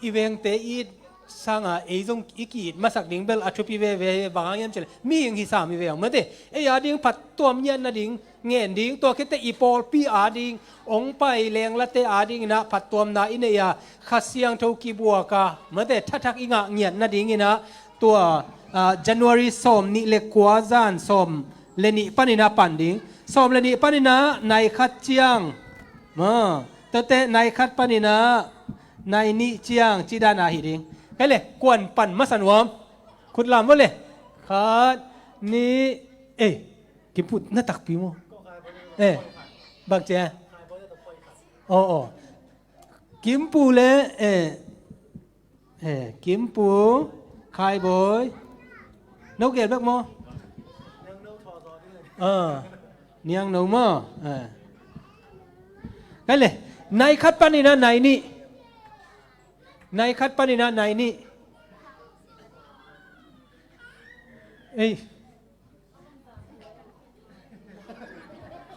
i vengte it sangin ei zong i ki-it masak ding bel a thupi veve, bang hang hiam cih leh, mihing hi sam hi ve ung mate. Ei a ding phattuam ngiat nading, ngen ding, tua khit teh i pawlpi a ding, hong pai lenglate a dingin ah phattuamna i nei a, Kha Siangtho kibuak a, mate, thathak i ngah ngiat nadingin ah, tua, ah, January sawm nih le kua zan sawm le nih panin ah pan ding. Sawm le nih panin ah nai khat ciang. Ma, tua teh nai khat panin ah nai nih ciang ci dan ah hi ding. Khai le, kuan pan masa nuam. Khut lam vo le. Khat, nih, eh, Kimpu na takpi maw? Eh, bang ci a? Oh, oh. Kimpu le, eh, eh, Kimpu, Khaibawi. No gel bek maw? Ah, Niangno maw? Eh. Khai le, nai khat panin ah nai nih. Nai khat panin ah nai nih. Ei.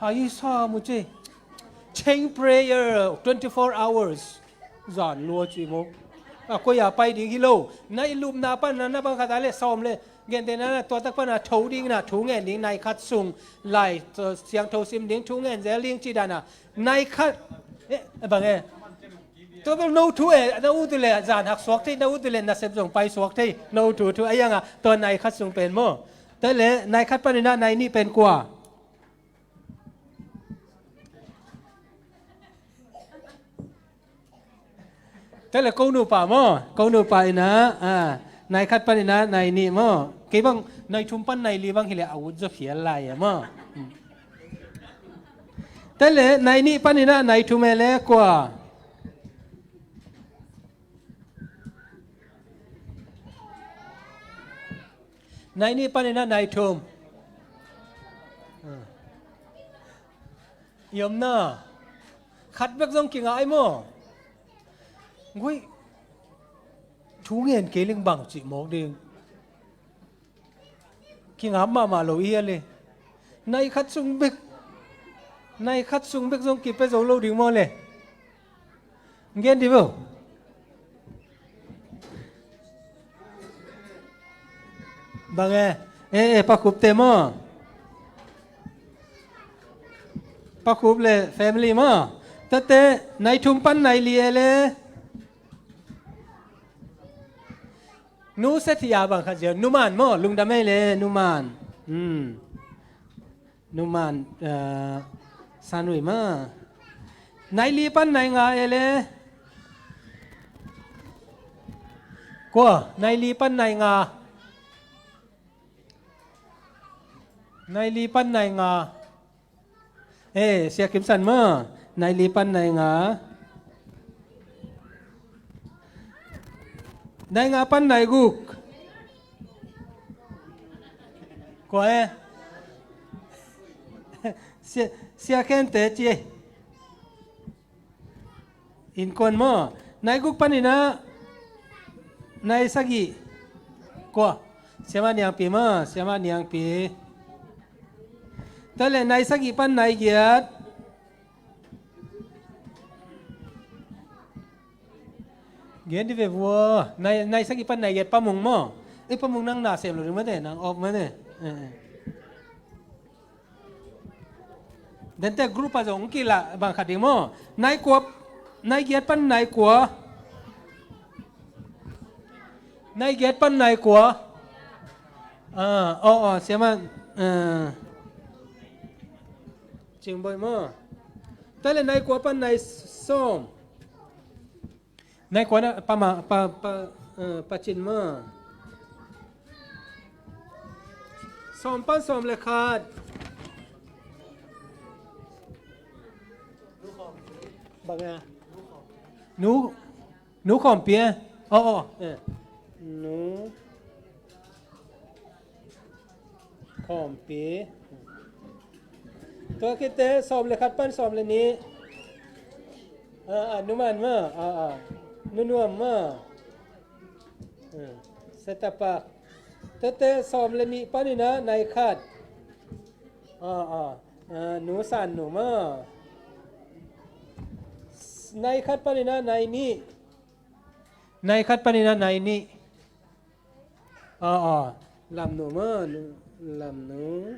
Hai sa mu ce. Chain prayer twenty-four hours. Zan lua ci maw. A koi a pai ding hi lo. Na i lupna pan na, na bang khat a le sawm le. Gentehna na tua tak pan a tho ding na thu ngen ding nai khat sung. Lai, uh, Siangtho sim ding thu ngen zel ding ci dan a. Nai khat. Eh, bang e. Tua bel no thu e, na ut uh le, zan hak suak thei, na ut uh le, nasep zong pai suak thei, no thu thu, a iang a, tua nai khat sung pen maw. Tua le, nai khat panin ah nai nih pen kua. Tua le, ko nupa maw, ko nupa in ah, ah, nai khat panin ah nai nih maw. Kei bang, nai thum pan nai li bang hi le, a ut zaw phial lai e maw. Tua le, nai nih panin ah nai thum e le kua. Nai nih panin ah nai thum. Ah. I omna. Khat bek zong kingah ai maw. Guai. Thu ngen kei leng bang cih mawk ding. Kingap mahmah lo i hia le. Nai khat sung bek. Nai khat sung bek zong kipia zo lo ding maw le. Gen di bo. Bang e. Eh, eh, Pa Khup te maw. Pa Khup le family maw. Tate, nai thum pan nai li e le. Nu Sethia bang khat zia, Nu Man maw, lungdam ei le, Nu Man. Hmm. Nu Man, eh, Sanui maw. Nai li pan nai nga e le. Kua, nai li pan nai nga. Nai li pan nai nga. Eh, Sia Kim San maw. Nai li pan nai nga. Nai nga pan nai guk. Kua e. Sia, Sia Khen te ci e. Innkuan maw. Nai guk panin ah nai sagih. Kua. Siamah Niangpi maw. Siamah Niangpi. Tua leh nai sagih pan nai giat. Gen di ve vua. Nai, nai sagih pan nai giat Pa Mung maw. Eh, Pa Mung nang na sem lo ding mate, nang off mate. Eh, eh. Dente group a zong kilah bang khat ding maw. Nai kua, nai giat pan nai kua. Nai giat pan nai kua. Ah, oh, oh, siamah. Ah. Cing Boih maw. Tua leh nai kua pan nai sawm. Nai kua na pa ma, pa, pa, eh, Pa Cin maw. Sawm pan sawm le khat. Bang a. Nu, Nu Khawmpi e. Oh, oh. Eh. Nu Khawmpi. Tua khit teh sawm le khat pan sawm le nih. Ah, ah, Nu Man maw. Ah, ah. Nu Nuam maw. Ah, Setapak. Tua teh sawm le nih panin ah nai khat. Ah, ah. Ah, Nu San Nu maw. Nai khat panin ah nai nih. Nai khat panin ah nai nih. Ah, ah. Lam Nu maw, Nu, Lam Nu.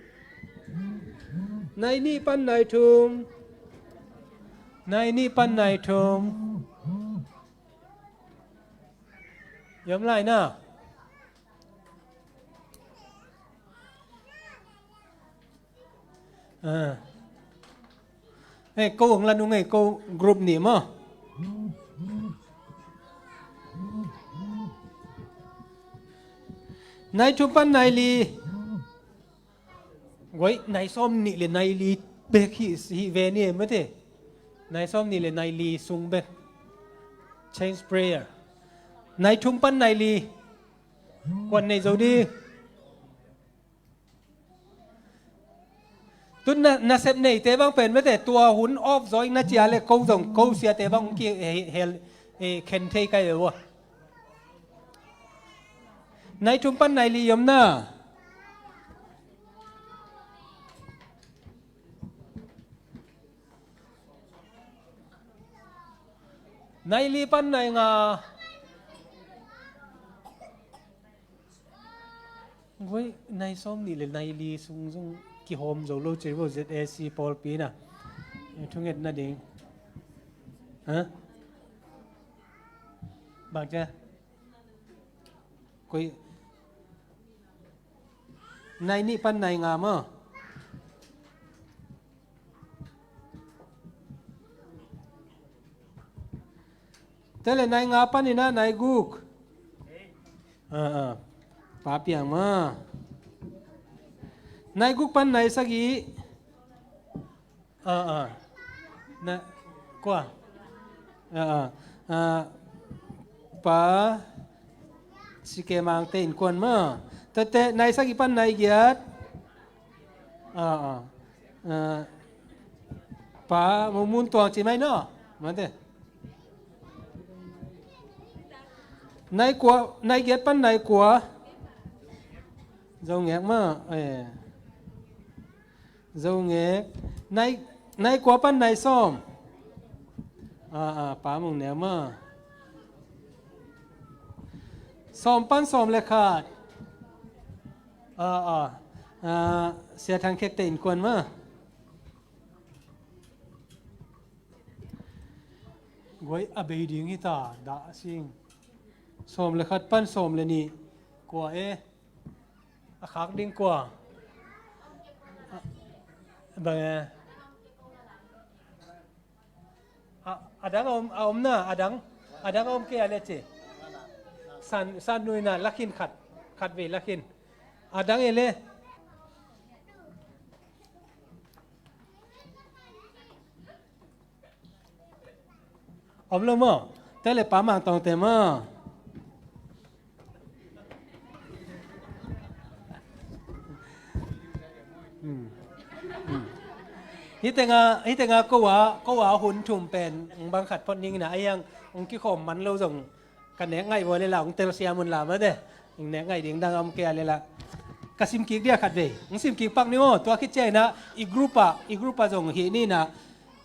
Nai nih pan nai thum. Nai nih pan nai thum. Yom lai na. Ah. Hei, ko hong la nung hei, ko group nih maw. Nai thum pan nai li. Guai, nai sawm nih le nai li bek hi, hi ve ni mate. Nai sawm nih le nai li sung bek. Change prayer. Nai thum pan nai li. Kuan nei zo di. Tun na, nasep neite bang pen mate, tua hun off zaw ing na cia le ko zong ko siate bang ki he, he, he, khen thei kai ve ua. Nai thum pan nai li yom na. Nai li pan nai nga. Guai, nai sawm nih le nai li sung zong kihawm zo lo ci vo Z A C pawlpi na. Thunget nading. Ha? Bang cia? Koi. Nai nih pan nai nga maw. Tua leh nai nga panin ah nai guk. Ah, ah. Pa Piang maw. Nai guk pan nai sagih. Ah, ah. Na, kua. Ah, ah. Ah, Pa Sike Mangte innkuan maw. Tua teh nai sagih pan nai giat. Ah, ah. Ah, Pa Mu Mun Tuang ci mai no. Mate. Nai kua, nai giat pan nai kua. Zo ngek maw. Eh. Zo ngek. Nai, nai kua pan nai sawm. Ah, ah, Pa Mung Neu maw. Sawm pan sawm le khat. Ah, ah. Ah, Sia Thang Khekte innkuan maw. Guai a bei ding hi ta, dah sing. Sawm le khat pan sawm le nih. Kua e. A khak ding kua. Bang e. A dang a om, a om na, a dang, a dang a om kei a le ci. San, san nui na, lakhin khat, khat vei lakhin. A dang e le. Om lo maw? Te le pa Mang Tawng te maw? Hmm. Hmm. Hih tenga, hih tenga ko a, ko a hun thum pen, ong bang khat phot ning na, a yang, ong kikhawm man lo zong, ka nek ngaih vua le la, ong telsiam un la mate. Ong nek ngaih ding dang a om kei a le la. Ka sim kik dia khat vei. Ong sim kik pak ni maw, tua khit ciang ina, i group a, i group a zong hih ni na,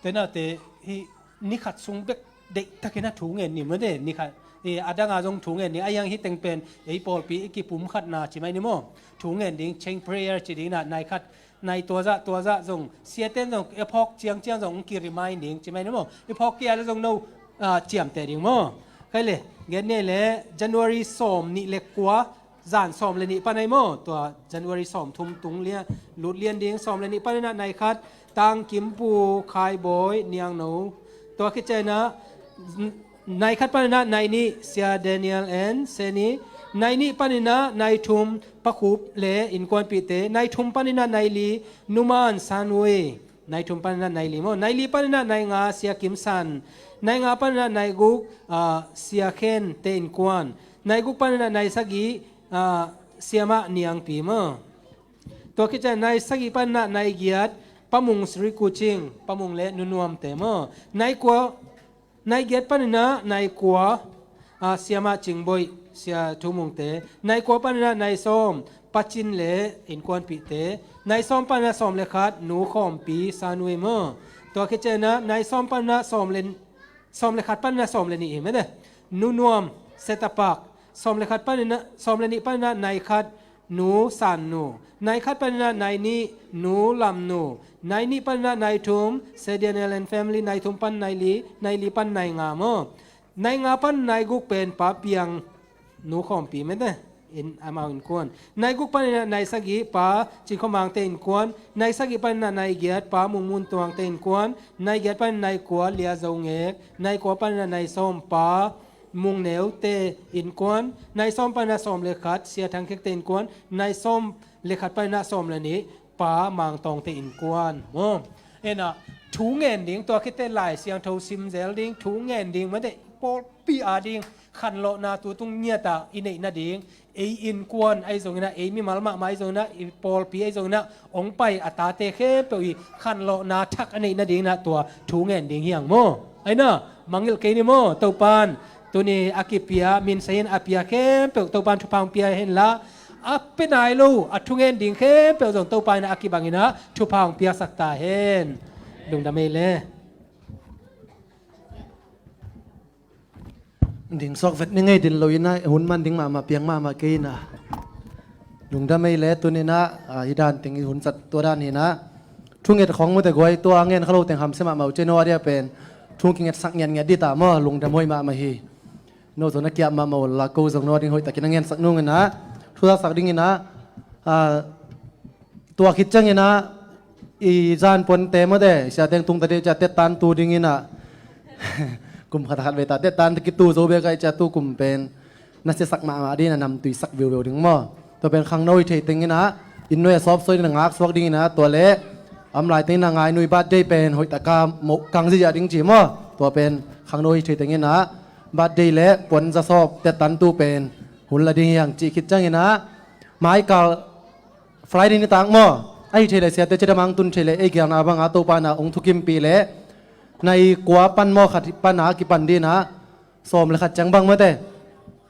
te na te, hih ni khat sung bek deihtakin a thu ngen ni mate, ni khat. I a dang a zong thu ngen ni, a yang hih teng pen, ei pawlpi i kipum khat na ci mai ni maw. Thu ngen ding, chain prayer ci ding na, nai khat, nai tua zah, tua zah zong, siaten zong, i phawk ciangciang zong, ki remind ding ci mai ni maw. I phawk kei a le zong no, ah, ciamteh ding maw. Khai le, gen ne le, January sawm nih le kua, zan sawm le nih pan ai maw, tua January sawm thum tung lian, lut lian ding, sawm le nih pan ina nai khat, Tang Kim Pu Khai Bawi Niang No. Tua khit ciang ina, nai khat pan ina nai nih, Sia Daniel and Seni. Nai nih pan ina nai thum, Pa Khup le innkuanpihte. Nai thum pan ina nai li, Nu Man San Wei. Nai thum pan ina nai li maw. Nai li pan ina nai nga, Sia Kim San. Nai nga pan ina nai guk, ah, Sia Khen te innkuan. Nai guk pan ina nai sagih, ah, Sia Mah Niang Pi maw. Tua khit ciang nai sagih pan ina nai giat, Pa Mung Sri Kuching, Pa Mung le Nu Nuam te maw. Nai kua, nai giat pan ina nai kua, ah, Sia Mah Cing Bawi, Sia Thu Mung te. Nai kua pan ina nai sawm, Pa Cin le innkuanpihte. Nai sawm pan ina sawm le khat, Nu Khawm Pi San Wei maw. Tua khit ciang ina nai sawm pan ina sawm le, sawm le khat pan ina sawm le nih hi mate. Nu Nuam, Setapak. Sawm le khat pan ina, sawm le nih pan ina nai khat, Nu San Nu. Nai khat pan ina nai nih, Nu Lam Nu. Nai nih pan ina nai thum, Sia Daniel and family, nai thum pan nai li, nai li pan nai nga maw. Nai nga pan nai guk pen Pa Piang, Nu Khawm Pi mate. In, amau innkuan. Nai guk pan ina nai sagih, Pa Cin Khua Mang te innkuan. Nai sagih pan ina nai giat, Pa Mung Mun Tuang te innkuan. Nai giat pan ina nai kua, Lia Zo Ngek. Nai kua pan ina nai sawm, Pa Mung Neu te innkuan. Nai sawm pan ina sawm le khat, Sia Thang Khek te innkuan. Nai sawm le khat pan ina sawm le nih, Pa Mang Tawng te innkuan maw. Ena, thu ngen ding, tua khit teh Lai Siangtho sim zel ding, thu ngen ding, mate, pawlpi a ding, khanlawhna tu tung ngiat a i neih nading, ei innkuan ahi zongin ah, ei mimal mahmah ahi zongin ah, i pawlpi ahi zongin ah, hong pai a tate khempeuh i khanlawhna thak a neih nadingin ah tua thu ngen ding hi hang maw. Aina, mangngilh kei ni maw, Topan tuni a kipia, minsa in a pia khempeuh Topan thupha hong pia hen la, a pia nai lo a thu ngen ding khempeuh zong Topa in a kibangin ah thupha hong piaksak ta hen. Lungdam ei le. Ding suak vet ni ngei, din lo in ah hun man ding mahmah, piang mahmah kei in ah. Lungdam ei le. Tuni in ah, ah, hi dan teng i hun zat tua dan hi in ah. Thu nget khong mute guai, tua ngen kha lo teng hamsia mahmah uh, ceno a dia pen thu kingetsak ngiatngiat dih ta maw, lungdam hoih mahmah hi. No zong na kiap mahmah uh la, ko zong no a ding hoih takin a ngensak nung in ah, thu zaksak ding in ah, ah, tua khit ciangin ah, i zan puante mawte, i siateng tung ta dih cia tettan tu dingin ah, kum khat a khat vei ta tettan kitu zo bek ah i cia tu kum pen na siasak mahmah dingin ah, namtui sak viuveu ding maw. Tua pen khangno i thei tengin ah, inn nuai a sawpsawi dingin ah, ngaksuak dingin ah, tua le a om lai tengin ah ngainui birthday pen hoih taka moh kang ziazia ding ci maw. Tua pen khangno i thei tengin ah, birthday le puanza sawp tettan tu pen hun la ding hi hang cih khit ciangin ah, maikal Friday nitak maw, ahi thei leh siate cidam hong tun thei leh, ei gialna bangah Topa in ah hong thukimpih leh, nai kua pan maw, khat pan a kipan dingin ah, sawm le khat ciang bang mate,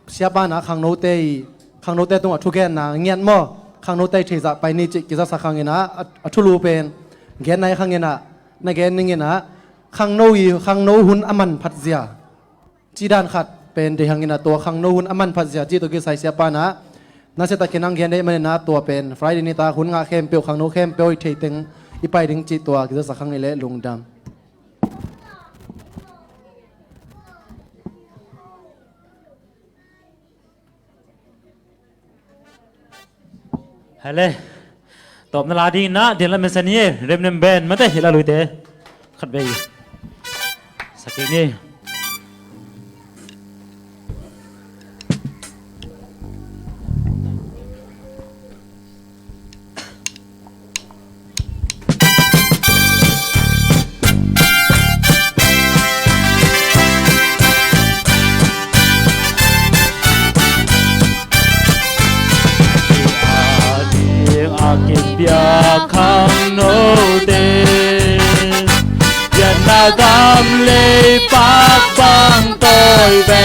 siapa in ah khangnote i, khangnote tungah thugenna ngiat maw, khangnote i theizah pai ni cih kizasak hangin ah, a, a thulu pen genna i hangin ah, na gen ningin ah, khangno i, khangno hun a manphat zia cih dan khat pen deih hangin ah, tua khangno hun a manphat zia cih tawh kisai siapa in ah nasia takin hong gen deih manin ah, tua pen Friday nitak hun ngah khempeuh, khangno khempeuh i thei teng i pai ding cih tua kizasak hang ei le. Lungdam. Hele. Tawpna la dingin ah, din la mensa ni e, remnem ben mate, hi la luite. Khat vei. Sakini. A ding a kipiak khangnote, pianna gam leipak bang tawi ve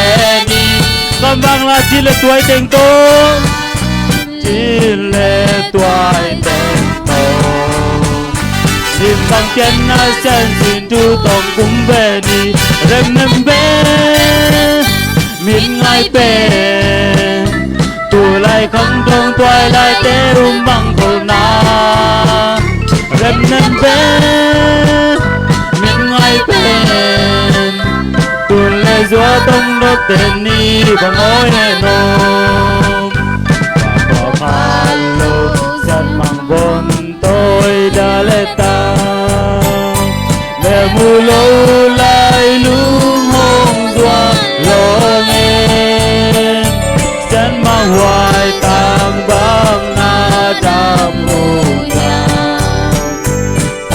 ni. Gam bang la ci le tuai teng tong, ci le tuai teng tong. Lim bang pianna sian sin tu tong kum ve ni. Remnem ve, min ngai pen, tu lai khang dong tuai lai te um bang tho na. Remnem pen, min ngai pen, tun le zua tong dot ten ni bang oi ne nom. Bang bang hal lo, san mang bon toi da le ta. Ve mu lo lai lung hong zuak lo nge. Sian mang huai tang bang na dam hong ya.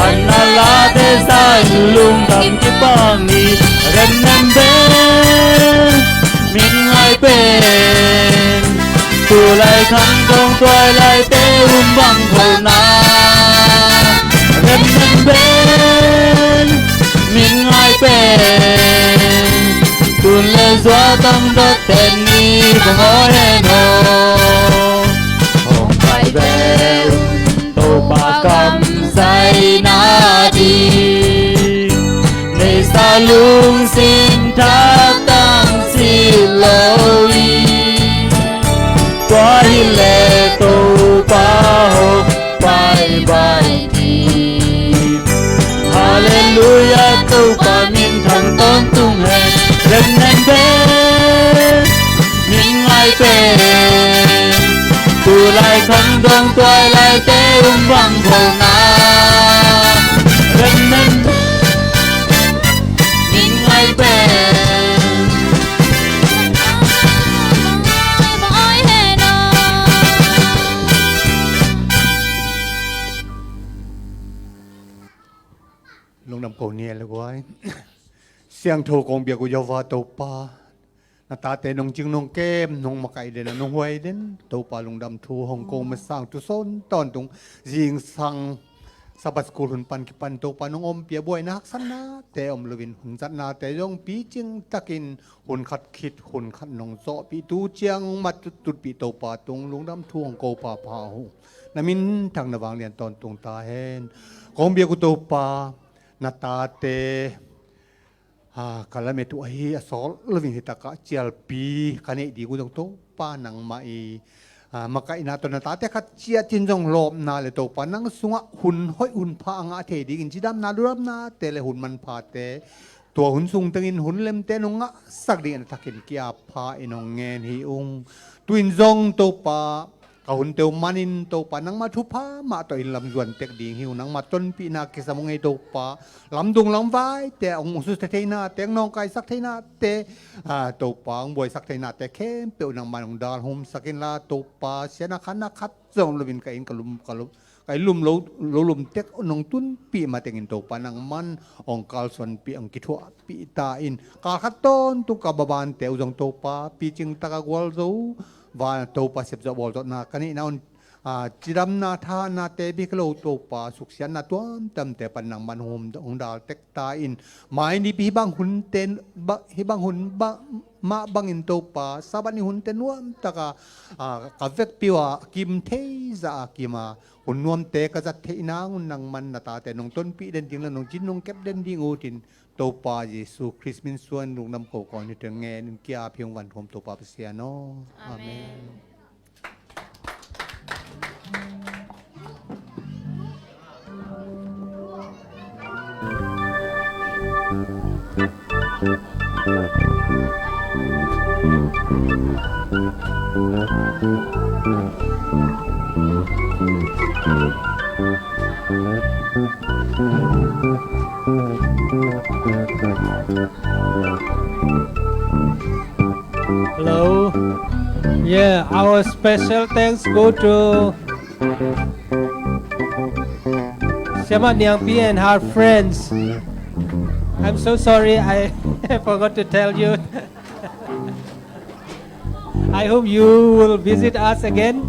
An na la te sai lung dam ki bang ni. Ren nan ben. Min ngai pen, tu lai khang dong tuai lai te um bang tho na. Remnem pen, min ngai pen, tun le zua tang dot ten ni bang oi hen ho. Hong pai ve un Topa kamsai na ding. Neisa lungsim thaktang si lo hi. Tua hi le Topa hong paipai ding. Halleluiah, Topa min thang tawntung hen. Remnem ben, min ngai pen, tu lai khang dong tuai lai te um bang tho na. Remnem ben, min ngai pen. Lungdam ko ni e le guai. Siangtho kong biak uh Jehovah Topa, na tate nong cing nong kem nong makaih den a nong huai den Topa, lungdam thu hong ko masang tusawn tawntung zingsang Sabbath school hun pan kipan Topa nong ompih a buaina haksatnate om loin hun zatnate zong picing takin hun khat khit hun khat nong zawhpih tu ciang mat tuttutpih Topa tung lungdam thu hong ko phapha uh. Na min thang na vanglian tawntung ta hen. Kong biak uh Topa, na tate, ha, ka lamet uh ahi a sawt loin hitakah cialpi ka neih ding uh zong Topa nangmah i, ha, makaihna tawh na tate khat ciat cin zong lawpna le Topa nang sungah hun hoih hun pha a ngah thei dingin cidamna ludamnate le hun manphate tua hun sung tengin hun lemte nong ngahsak dingin a thakin ki-ap pha in hong ngen hi ung. Tu-in zong Topa, ka hunte uh manin Topa nangmah thupha mah tawh in lamzuan tek ding hi ung. Nangmah tonpihna kisam ung ei Topa. Lamdung lamvaite hong susia theinate, hong nawngkaisak theinate, ah, Topa hong buaisak theinate khempeuh nangmah hong dalhumsak inla Topa, siatna khatna khat zong loin ka inn ka lum, ka lum, ka inn lum lo, lo lum tek nong tunpih matengin Topa nangman hong kalsuanpih, hong kithuahpih ta in. Kal khat tawntung ka babante uh zong Topa picing taka gualzo va Topa sepzawh bawlzawhna ka neihna un, ah, cidamna thahatnate bik lo Topa suksiatna tuamtuamte pan nangman hong, hong dal tek ta in. Mai nipi hih bang hunte, ba, hih bang hun ba, mah bangin Topa Sabbath ni hunte nuamtaka, ah, ka vekpi uh a kim thei zah a kim a hun nuamte ka zat theih nang un nangman na tate nong tonpih den ding le nong cin nong kep den ding uh tin Topa Jesu Khrist min suan lungdam ko kawng hi teng ngen in ki-ap hi ung vanthum Topa Pasian aw. Amen. Amen. Hello. Yeah, our special thanks go to Siama Niangpi and her friends. I'm so sorry, I forgot to tell you. I hope you will visit us again.